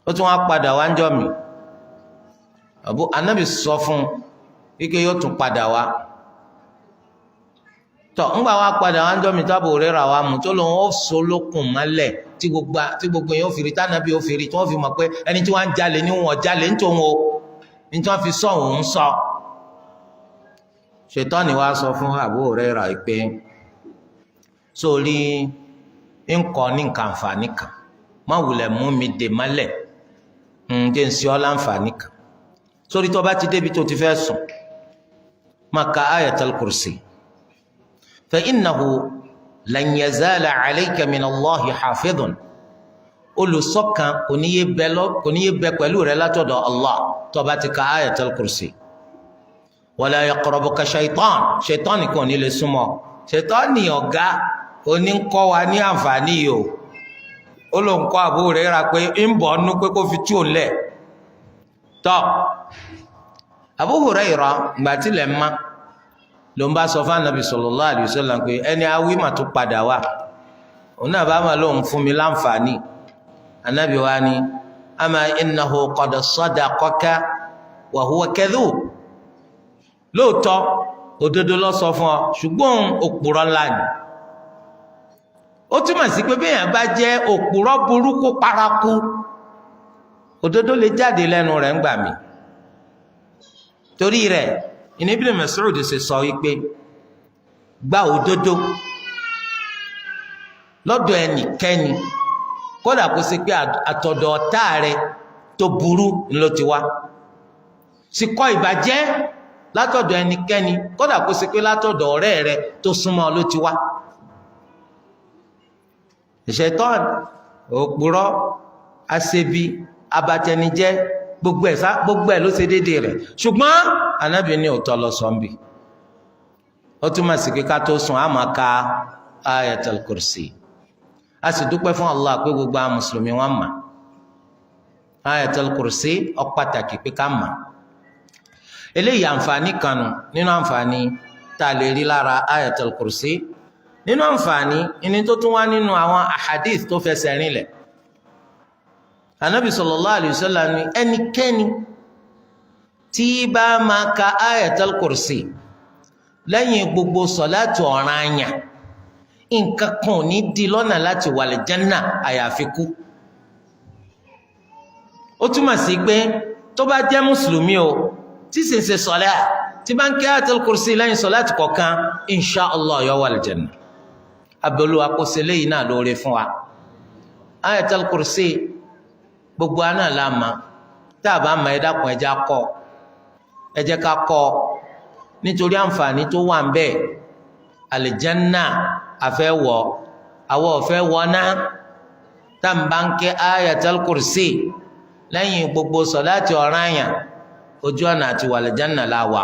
ó tún wá padà wá ń jọ mi. Abu anabi sọ fún ike yóò tún padà wá. Tọ ńgbà wá padà wá ń jọ mi tó Abu Hurairah wá mú tó lòun ó so lókun mọ́lẹ̀ tí gbogbo yẹn ó fi rí, tánàbí ó fi rí, tí wọ́n fi mọ̀ pé ẹni tí wọ́n ń jalè ní wọn jalè ń tòun o, ní tí wọ́n fi sọ òun sọ. Ṣètọ́ni wá sọ fún Abu Hurairah pé sórí ńkọ ní nǹkan àǹfààní kan, má wulẹ̀ mú mi dè mọ́lẹ̀, ǹjẹ́ ń ṣe ọ́ láǹfààní kan. Sórí tó bá ti débi tó ti fẹ́ sùn, máa ka Ayatul Kursi, fa innahu lan yazala alayka min Allahi hafidhun. Olùṣọ́kan kò ní yé bẹ pẹ̀lú rẹ látọ̀dọ̀ Allah tó bá ti ka Ayatul Kursi. Wala yaqrabuka shaytan, shaytan nìkan ò ní lè súnmọ́. Shaytan ní ọ̀gá oníkọ́ wa ní àǹfààní yìí o. Ó ló ń kọ́ Abu Hurairah pé ń bọ̀ ọ́nú pé kó fi tú òun lẹ̀. Tọ́ Abu Hurairah ìgbà tí lẹ̀ má ló ń bá sọ fún Anabi sallallahu alaihi wasallam pé ẹni awí mà tún padà wá, òun náà bá mà lóun fún mi láǹfààní. Anabi wa ni ama innahu qad sadaqaka wa huwa kadhub. Lóòótọ́ òdodo ló sọ fún ọ, ṣùgbọ́n òpùrọ́ ńlá ni. Ó túmọ̀ sí pé bẹ́ẹ̀ bá jẹ́ òpùrọ́ burúkú paraku, òdodo lè jáde lẹ́nu rẹ̀ ńgbà mí. Torí rẹ̀ ìní Ibn Mas'ud ṣe sọ wípé gba òdodo lọ́dọ̀ ẹnikẹ́ni, kódà kó ṣe pé àtọ̀dọ̀ ọ̀tá rẹ̀ tó burú ló ti wá. Sì kọ̀ ìbàjẹ́ látọ̀dọ̀ ẹnikẹ́ni, kódà kó ṣe pé látọ̀dọ̀ ọ̀rẹ́ rẹ̀ tó súnmọ́ ló ti wá. Ṣẹ̀tánì òpùrọ́ aṣebi abatẹnijẹ́ gbogbo ẹ̀ ló ṣe déédéé rẹ̀, ṣùgbọ́n Ànábì ní òótọ́ lọ sọ́nbì. Ó túmọ̀ sí pé ká tó sùn á máa ka Ayatul Kursi. A sì dúpẹ́ fún Allah pé gbogbo àwọn mùsùlùmí wọn mà Ayatul Kursi, ó pàtàkì pé ká mà. Eléyìí àǹfààní kanu nínú àǹfààní tá a lè rí lára Ayatul Kursi. Nínú àǹfààní ìní tó tún wá nínú àwọn ahadith tó fẹsẹ̀ rinlẹ̀, Anabi sallallahu alayhi wa sallam ní ẹnikẹ́ni tí bá máa ka Ayatul Kursi lẹ́yìn gbogbo sọ̀láàtì ọ̀ranyàn, nǹkan kan ò ní di lọ́nà láti wà lè Jánnà àyàfi kú. Ó túmọ̀ sí pé tó bá jẹ́ mùsùlùmí o, tí sì ń ṣe sọ̀lá, tí bá ń kí Ayatul Kursi lẹ́yìn sọ̀láàtì kọ̀ọ̀kan, insha Allah yó wà lè Jánnà. Abẹ́olúwa kó ṣe léyìí náà lóore fún wa. Ayatul Kursi gbogbo aná la ma, tá a bá ma, ẹ dákun, ẹ jẹ́ kọ́, ẹ jẹ́ ká kọ́, nítorí àǹfààní tó wà ń bẹ. Àlìjánná àfẹ́ wọ̀, àwọ̀ ọ̀fẹ́ wọ̀ náà. Tá n bá ń ké Ayatul Kursi lẹ́yìn gbogbo sọ̀láàtì ọ̀ranyàn, ojú ọ̀nà àti wà àlìjánná la wà.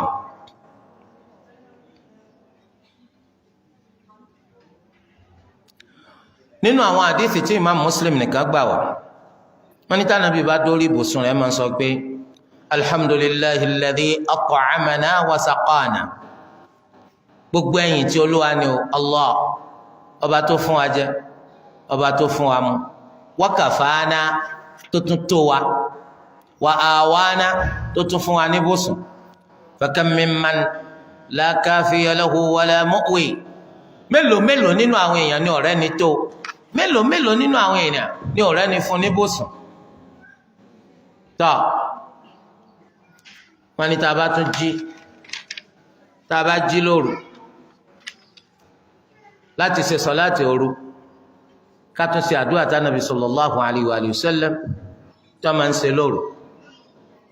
Nínú àwọn àdìsí tí Imam Muslim nìkan gbà wá, wọ́n ní tànàbí bá dórí ibùsùn rẹ̀ máa ń sọ pé alhamdulillahi alladhi at'amana wa saqana. Gbogbo ẹ̀yìn tí Olúwa ni o, Allah, ọba tó fún wa jẹ, ọba tó fún wa mu, wa kafana, tó tún tó wa, wa awana, tó tún fún wa níbùsùn. Fakam mimman la kafiya lahu wala mu'wi. Mélòó mélòó nínú àwọn èèyàn ní ọ̀rẹ́ ni tó, mélòó mélòó nínú àwọn èèyàn ní ọ̀rẹ́ ni fún níbùsùn. Tọ́ wọ́n ní tá a bá tún jí, tá a bá jí lóru láti ṣe sọ̀láàtì òru, ká tún ṣe àdúrà tánàbí sallallahu alayhi wa sallam tó máa ń ṣe lóru.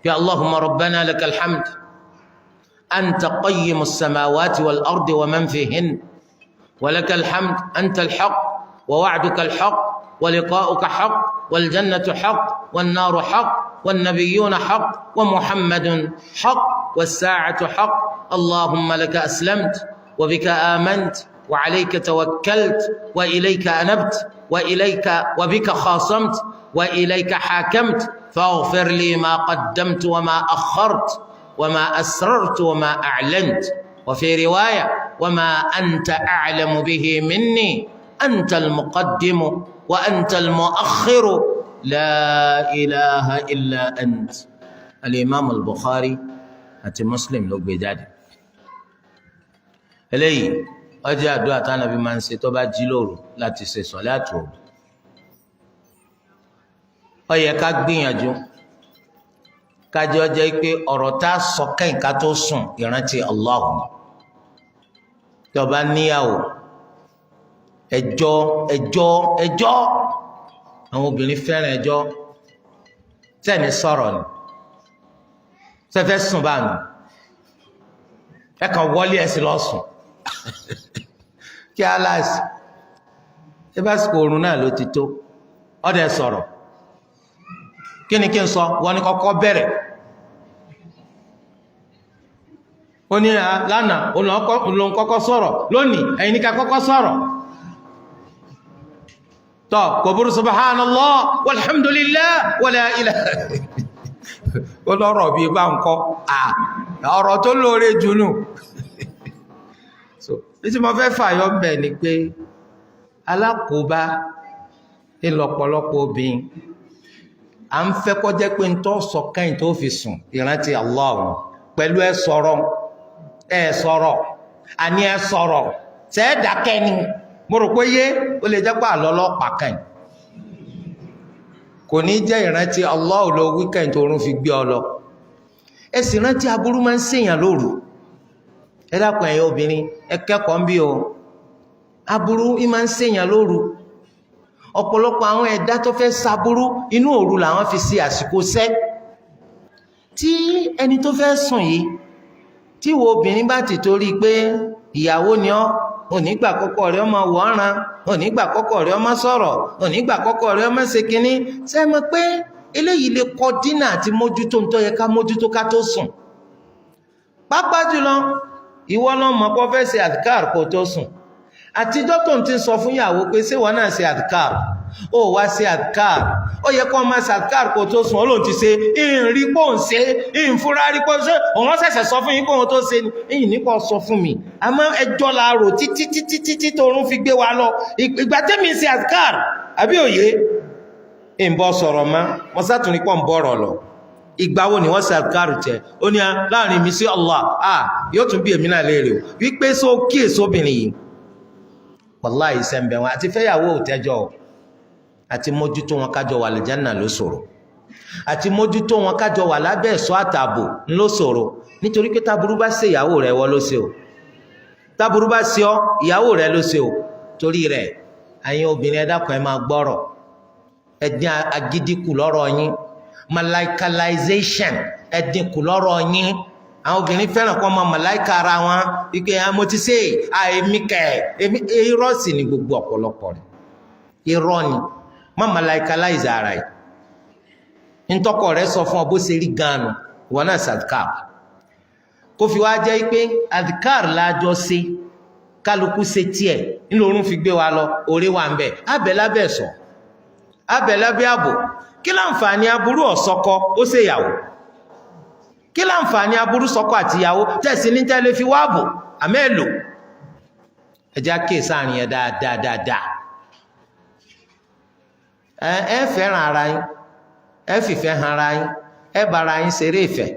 Bí Allahumma rabbana lakal hamd, anta qayyimus samawati wal ardi wa man fihin, wa lakal hamd, anta al-haqq wa wa'duka al-haqq wa liqa'uka haqq wal jannatu haqq wan naru haqq wan nabiyyuna haqq wa Muhammadun haqq was sa'atu haqq. Allahumma laka aslamtu wa bika amantu wa alayka tawakkaltu wa ilayka anabtu wa ilayka wa bika khasamtu wa ilayka hakamtu faghfir li ma qaddamtu wa ma akhartu wa ma asrartu wa ma a'lantu. Wa fi riwaya wa ma anta a'lamu bihi minni. Antal muqaddimu wa antal mu'akhiru la ilaha illa ant. Al-Imam al-Bukhari àti Muslim ló gbé jáde. Eléyìí ó jẹ́ àdúrà tánàbí máa ń ṣe tó bá jí lóru láti ṣe sọ̀láàtù òru. Ó yẹ ká gbìyànjú kájọ jẹ́ pé ọ̀rọ̀ tá a sọ kẹ́yìn ká tó sùn ìrántí Allah ni. Tí ó bá níyàwó, ẹjọ́ ẹjọ́ ẹjọ́, àwọn obìnrin fẹ́ràn ẹjọ́. Sẹ́ni sọ̀rọ̀ ni sẹ́fẹ́ sùn bá mi, ẹ kàn wọlé ẹ sì lọ sùn. Kí aláàsì ẹ bá sùkò oorun náà ló ti tó. Ọdẹ sọ̀rọ̀, kí ni kí n sọ? Wọn ni kọ́kọ́ bẹ̀rẹ̀. Ó ní lánàá òun kọ́kọ́ sọ̀rọ̀, lónìí ẹ̀yin ní ká kọ́kọ́ sọ̀rọ̀. Tọ́ kò burú, subhanallah walhamdulillah wala ilaha. Ó lọ́rọ̀ bíi bá ń kọ́ ọ̀rọ̀ tó lóore jù nù. So ní tí mo fẹ́ fàyọ ń bẹ̀ ni pé alákòóbá ńlọ́pọ̀lọpọ̀ obìnrin à ń fẹ́ kó jẹ́ pé ń tọ́ sọ kẹ́yìn tó fi sùn ìrántí Allah pẹ̀lú ẹ sọ̀rọ̀, ẹ sọ̀rọ̀, àní ẹ sọ̀rọ̀, tẹ́ ẹ dákẹ́ ni. Mo rò pé yé, ó lè jẹ́ pé àlọ́ ọlọ́pàá kẹ́yìn kò ní jẹ́ ìrántí Allah lọ wíkẹ́yìn tó rún fi gbé ọ lọ. Ẹ sì rántí aburú máa ń ṣèyàn lóru. Ẹ dákun, ẹ̀yin obìnrin, ẹ kẹ́kọ̀ọ́ ń bí o. Aburú ń máa ń ṣèyàn lóru. Ọ̀pọ̀lọpọ̀ àwọn ẹ̀dá tó fẹ́ ṣaburú, inú òru làwọn fi ṣe àsìkò sẹ́. Tí ẹni tó fẹ́ sùn yìí, tí wo obìnrin bá ti torí pé ìyàwó ni ọ́, onígbà kọ́kọ́ rẹ̀ ọmọ wọ̀ ọ́ràn, onígbà kọ́kọ́ rẹ̀ ọmọ sọ̀rọ̀, onígbà kọ́kọ́ rẹ̀ ọmọ ṣe kínní, ṣé ẹ mọ̀ pé eléyìí lè kọ dínà àti mójútó ń tó yẹ ká mójútó ká tó sùn? Pápá jùlọ ìwọ lọ mọ̀ pé ó fẹ́ ṣe àdìkáàr kó tó sùn. Àtijọ́ tó ń ti sọ fún ìyàwó pé ṣé wọn náà ṣe àdìkáàr, ó wá ṣe àdìkáàr, ó yẹ kó máa ṣe àdìkáàr kó tó sùn. Ó lóun ti ṣe, ìrìn pò ń ṣe, ìfúnra rí pò ń ṣe, òun ṣẹ̀ṣẹ̀ sọ fún yín pé òun tó ṣe ni. Ìyìn nípa sọ fún mi, àmọ́ ẹjọ́ la rò títí títí títí tóorun fi gbé wa lọ. Ìgbà tẹ́mi ṣe àdìkáàr àbí òye ìbọn sọ̀rọ̀ mọ́, wọ́n sátúnrí pọ̀ ń bọ̀rọ̀ lọ. Ìgbà wo ni wọ́n ṣe àdìkáàr tẹ̀? Ó ní láàrin mi sí Allah. Yóò tún bí èmi náà léèrè o wípé só kíyèsí obìnrin yìí. Wàláhì sẹ́ńbẹ̀ wọn àti fẹ́yàwó òtẹ́jọ́ o, àti mójútó wọn kájọ wà lìjánà ló ṣòro, àti mójútó wọn kájọ wà lábẹ́ ẹ̀ṣọ́ àtààbò ló ṣòro. Nítorí pé táburú bá ṣe ìyàwó rẹ̀, wọ́n ló ṣe o. Táburú bá ṣe ọ́, ìyàwó rẹ̀ ló ṣe o. Torí rẹ̀, àyìn obìnrin, ẹ dákun, ẹ máa gbọ́rọ̀, ẹ dín agídí kù lọ́rọ̀ yín. Malaikalization, ẹ dín kù lọ́rọ̀ yín. Àwọn obìnrin fẹ́ràn kọ́ ọmọ màláìka ara wọn wípé mo ti ṣe àìmí kẹ èmi. Irọ́ sì ni gbogbo ọ̀pọ̀lọpọ̀ rẹ̀, irọ́ ni. Má malaikalize ara yìí. Ntọ́kọ rẹ̀ sọ fún ọ bó ṣe rí gan-an, wọn náà ṣàdùkàr kó fi wá jẹ́ pé àdùkàr lájọ ṣe, kálukú ṣe tiẹ̀, ńlọrun fi gbé wa lọ. Orí wa ń bẹ abẹ lábẹ́ sọ, abẹ lábẹ́ àbò. Kí láǹfààní aburú ọ̀sọ́kọ ó ṣèyàwó? Kí láǹfààní aburú sọ́kọ àtìyàwó tẹ̀sí ní tẹ́lẹ̀ fi wá àbò àmẹ́ lò? Ẹjẹ́ àkè sáàrin yẹn dáadáa dáadáa. Ẹ fẹ́ràn ara yín, ẹ fìfẹ́ hàn ara yín, ẹ bára yín ṣeré ìfẹ́.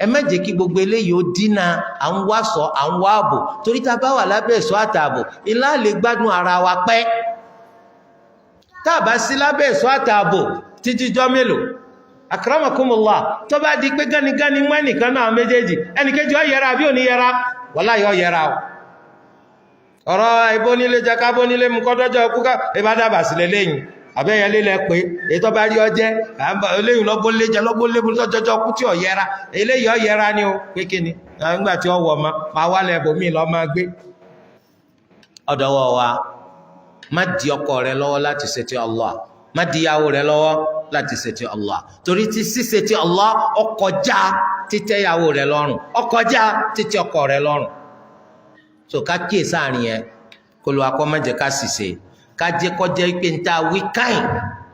Ẹ má jẹ́ kí gbogbo eléyìí ó dínà à ń wá sọ, à ń wá ààbò, torí tá a bá wà lábẹ́ ẹ̀ṣọ́ àtààbò, ilá lè gbádùn ara wa pẹ́. Tá a bá sí lábẹ́ ẹ̀ṣọ́ àtààbò títí jọ́ mélòó, akramakumullah, tó bá di pé gánigánni mú ẹnìkan náà méjèèjì, ẹnìkejì ó yẹra àbí ò ní yẹra? Wallahi ó yẹra o. Ọ̀rọ̀ ìbónílé jẹ́ ká bónílé mú kọ́dọ́jọ́ kú ká ìbá dàbà sílẹ̀ lẹ́yìn àbẹ́yẹlé lẹ pé èyí tó bá rí ọjẹ́ eléyìí lọ́gbọ́n lé jẹ, lọ́gbọ́n lé tọ́jọ́jọ́ kú tí ò yẹra, eléyìí ó yẹra ni o. Pé kí ni nígbà tí ó wọ̀ ọmọ máa wálẹ̀ ibòmíì lọ́ máa gbé. Ọ̀dọ̀wọ̀ wa, má di ọkọ rẹ lọ́wọ́ láti ṣe ti Allah, má di ìyàwó rẹ lọ́wọ́ láti ṣe ti Allah, torí tí ṣíṣe ti Allah ó kọjá títẹ́ ìyàwó rẹ lọ́rùn, ó kọjá títẹ́ ọkọ rẹ lọ́rùn. So ká kíyè sáàrin yẹn, kó ló akọ́ má jẹ́ ká ṣìṣe, ká jẹ́ kọjá pé ń ta wí káyìn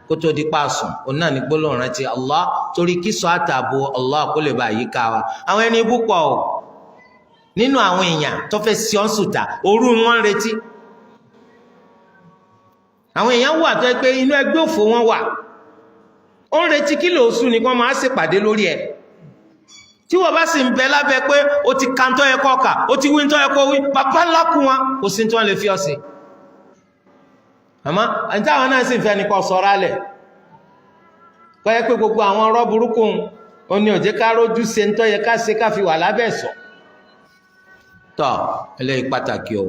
kó tó di paṣùn òun náà ní gbólóhùn rántí Allah, torí kí sọ àtààbò Allah kó lè bá yíká wa. Àwọn ẹni ibú pọ̀ o nínú àwọn èèyàn tó fẹ́ sí ọ́n sùtà, òru wọn ń retí. Àwọn èèyàn wà tó yẹ pé inú ẹgbẹ́ òfò wọn wà, ó ń retí kí lóòsù ni wọ́n máa ṣèpàdé lórí ẹ̀. Tí wọ́n bá sì ń bẹ lábẹ́ pé ó ti ka ntọ́ yẹ kọ́ kà, ó ti wí ntọ́ yẹ kọ́ wí, bàbá ńlá kú wọn, kò sí tí wọ́n lè fi ọ sí. Àmọ́ àti àwọn náà sì ń fẹ́ ni kò sọ̀rọ̀ alẹ̀ kọ́ yẹ pé gbogbo àwọn ọ̀rọ̀ burúkú ó ní òjé ká rójú ṣe ntọ́ yẹ ká ṣe ká fi wà lábẹ́ sọ. Tọ́ eléyìí pàtàkì o,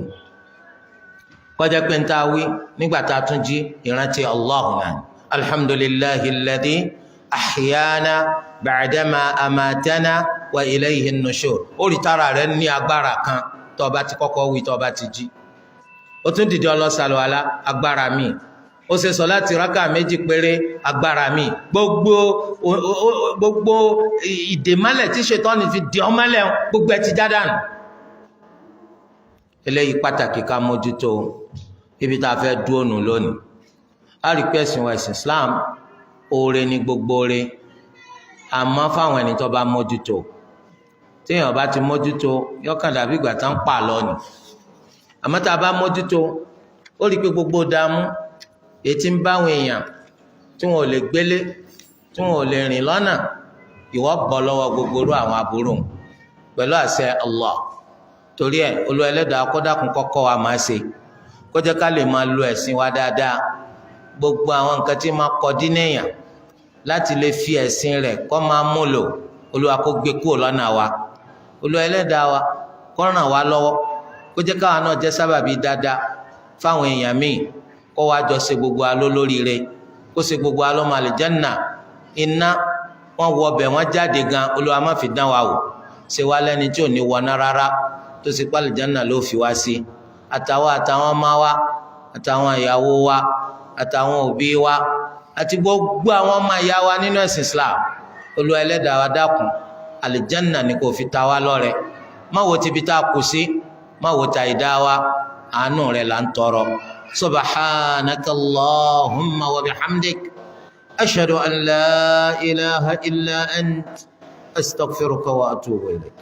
kọjá pé ń tá a wí nígbà tá a tún jí, ìrántí Allah náà: alhamdulillahi alladhi ahyana ba'dama amatana wa ilayhi nushur. Ó rí tara rẹ̀ ní agbára kan tó bá ti kọ́kọ́ wí tó bá ti jí. Ó tún dìde ọlọ́sàlùwàlá, agbára mi. Ó ṣe sọ̀láàtì rákà 2 péré, agbára mi. Gbogbo ìdèmálẹ̀ tí ṣètọ́ni fi dì ọ́ mọ́lẹ̀, gbogbo ẹ ti já dànù. Eléyìí pàtàkì ká mójútó. Ibi tá a fẹ́ dúró nù lónìí, a rí pé ẹ̀sìn wa, ẹ̀sìn Islam, oore ni gbogbo oore, àmọ́ fáwọn ẹni tó bá mójútó. Téèyàn bá ti mójútó, yọkàn dàbí ìgbà tá ń pa lọ ni. Àmọ́ tá a bá mójútó, ó rí i pé gbogbo dààmú èyí tí ń bá àwọn èèyàn tí wọn ò lè gbélé, tí wọn ò lè rìn lọ́nà, ìwọ bọ́ lọ́wọ́ gbogbo irú àwọn aburú pẹ̀lú àṣẹ Allah. Torí ẹ̀, Olúwa Ẹlẹ́dàá kó dákun kọ́kọ́ wa máa ṣe, kó jẹ́ ká lè máa lo ẹ̀sìn wa dáadáa. Gbogbo àwọn nǹkan tí máa kọ dín èèyàn láti lè fi ẹ̀sìn rẹ̀ kó máa mú lò, Olúwa kó gbé kúrò lọ́nà wa. Olúwa Ẹlẹ́dàá wa kó ràn wá lọ́wọ́, kó jẹ́ káwa náà jẹ́ sábàbí dáadáa fáwọn èèyàn míì, kó wá jọ ṣe gbogbo aló lóríire, kó ṣe gbogbo aló máa lè Jánnà. Iná wọn wọ ọbẹ̀ wọn jáde gan, Olúwa má fi dán wa wò. Ṣe wá lẹ́ni tí ò ní wọná rárá, tó ṣe pálí Jánnà ló fi wá sí, àtàwọn ọmọ wa, àtàwọn ìyàwó wa, àtàwọn òbí wa, àti gbogbo àwọn ọmọ ìyá wa nínú ẹ̀sìn Islam. Olúwa Ẹlẹ́dàá wa, dákun, àlìjánà ni kò fi ta wá lọ́rẹ. Má wo tibi tá a kù sí, má wo ta ìdá wa, àánú rẹ̀ là ń tọrọ. Subhanaka Allahumma wa bihamdik, ashhadu an la ilaha illa ant, astaghfiruka wa atubu ilayk.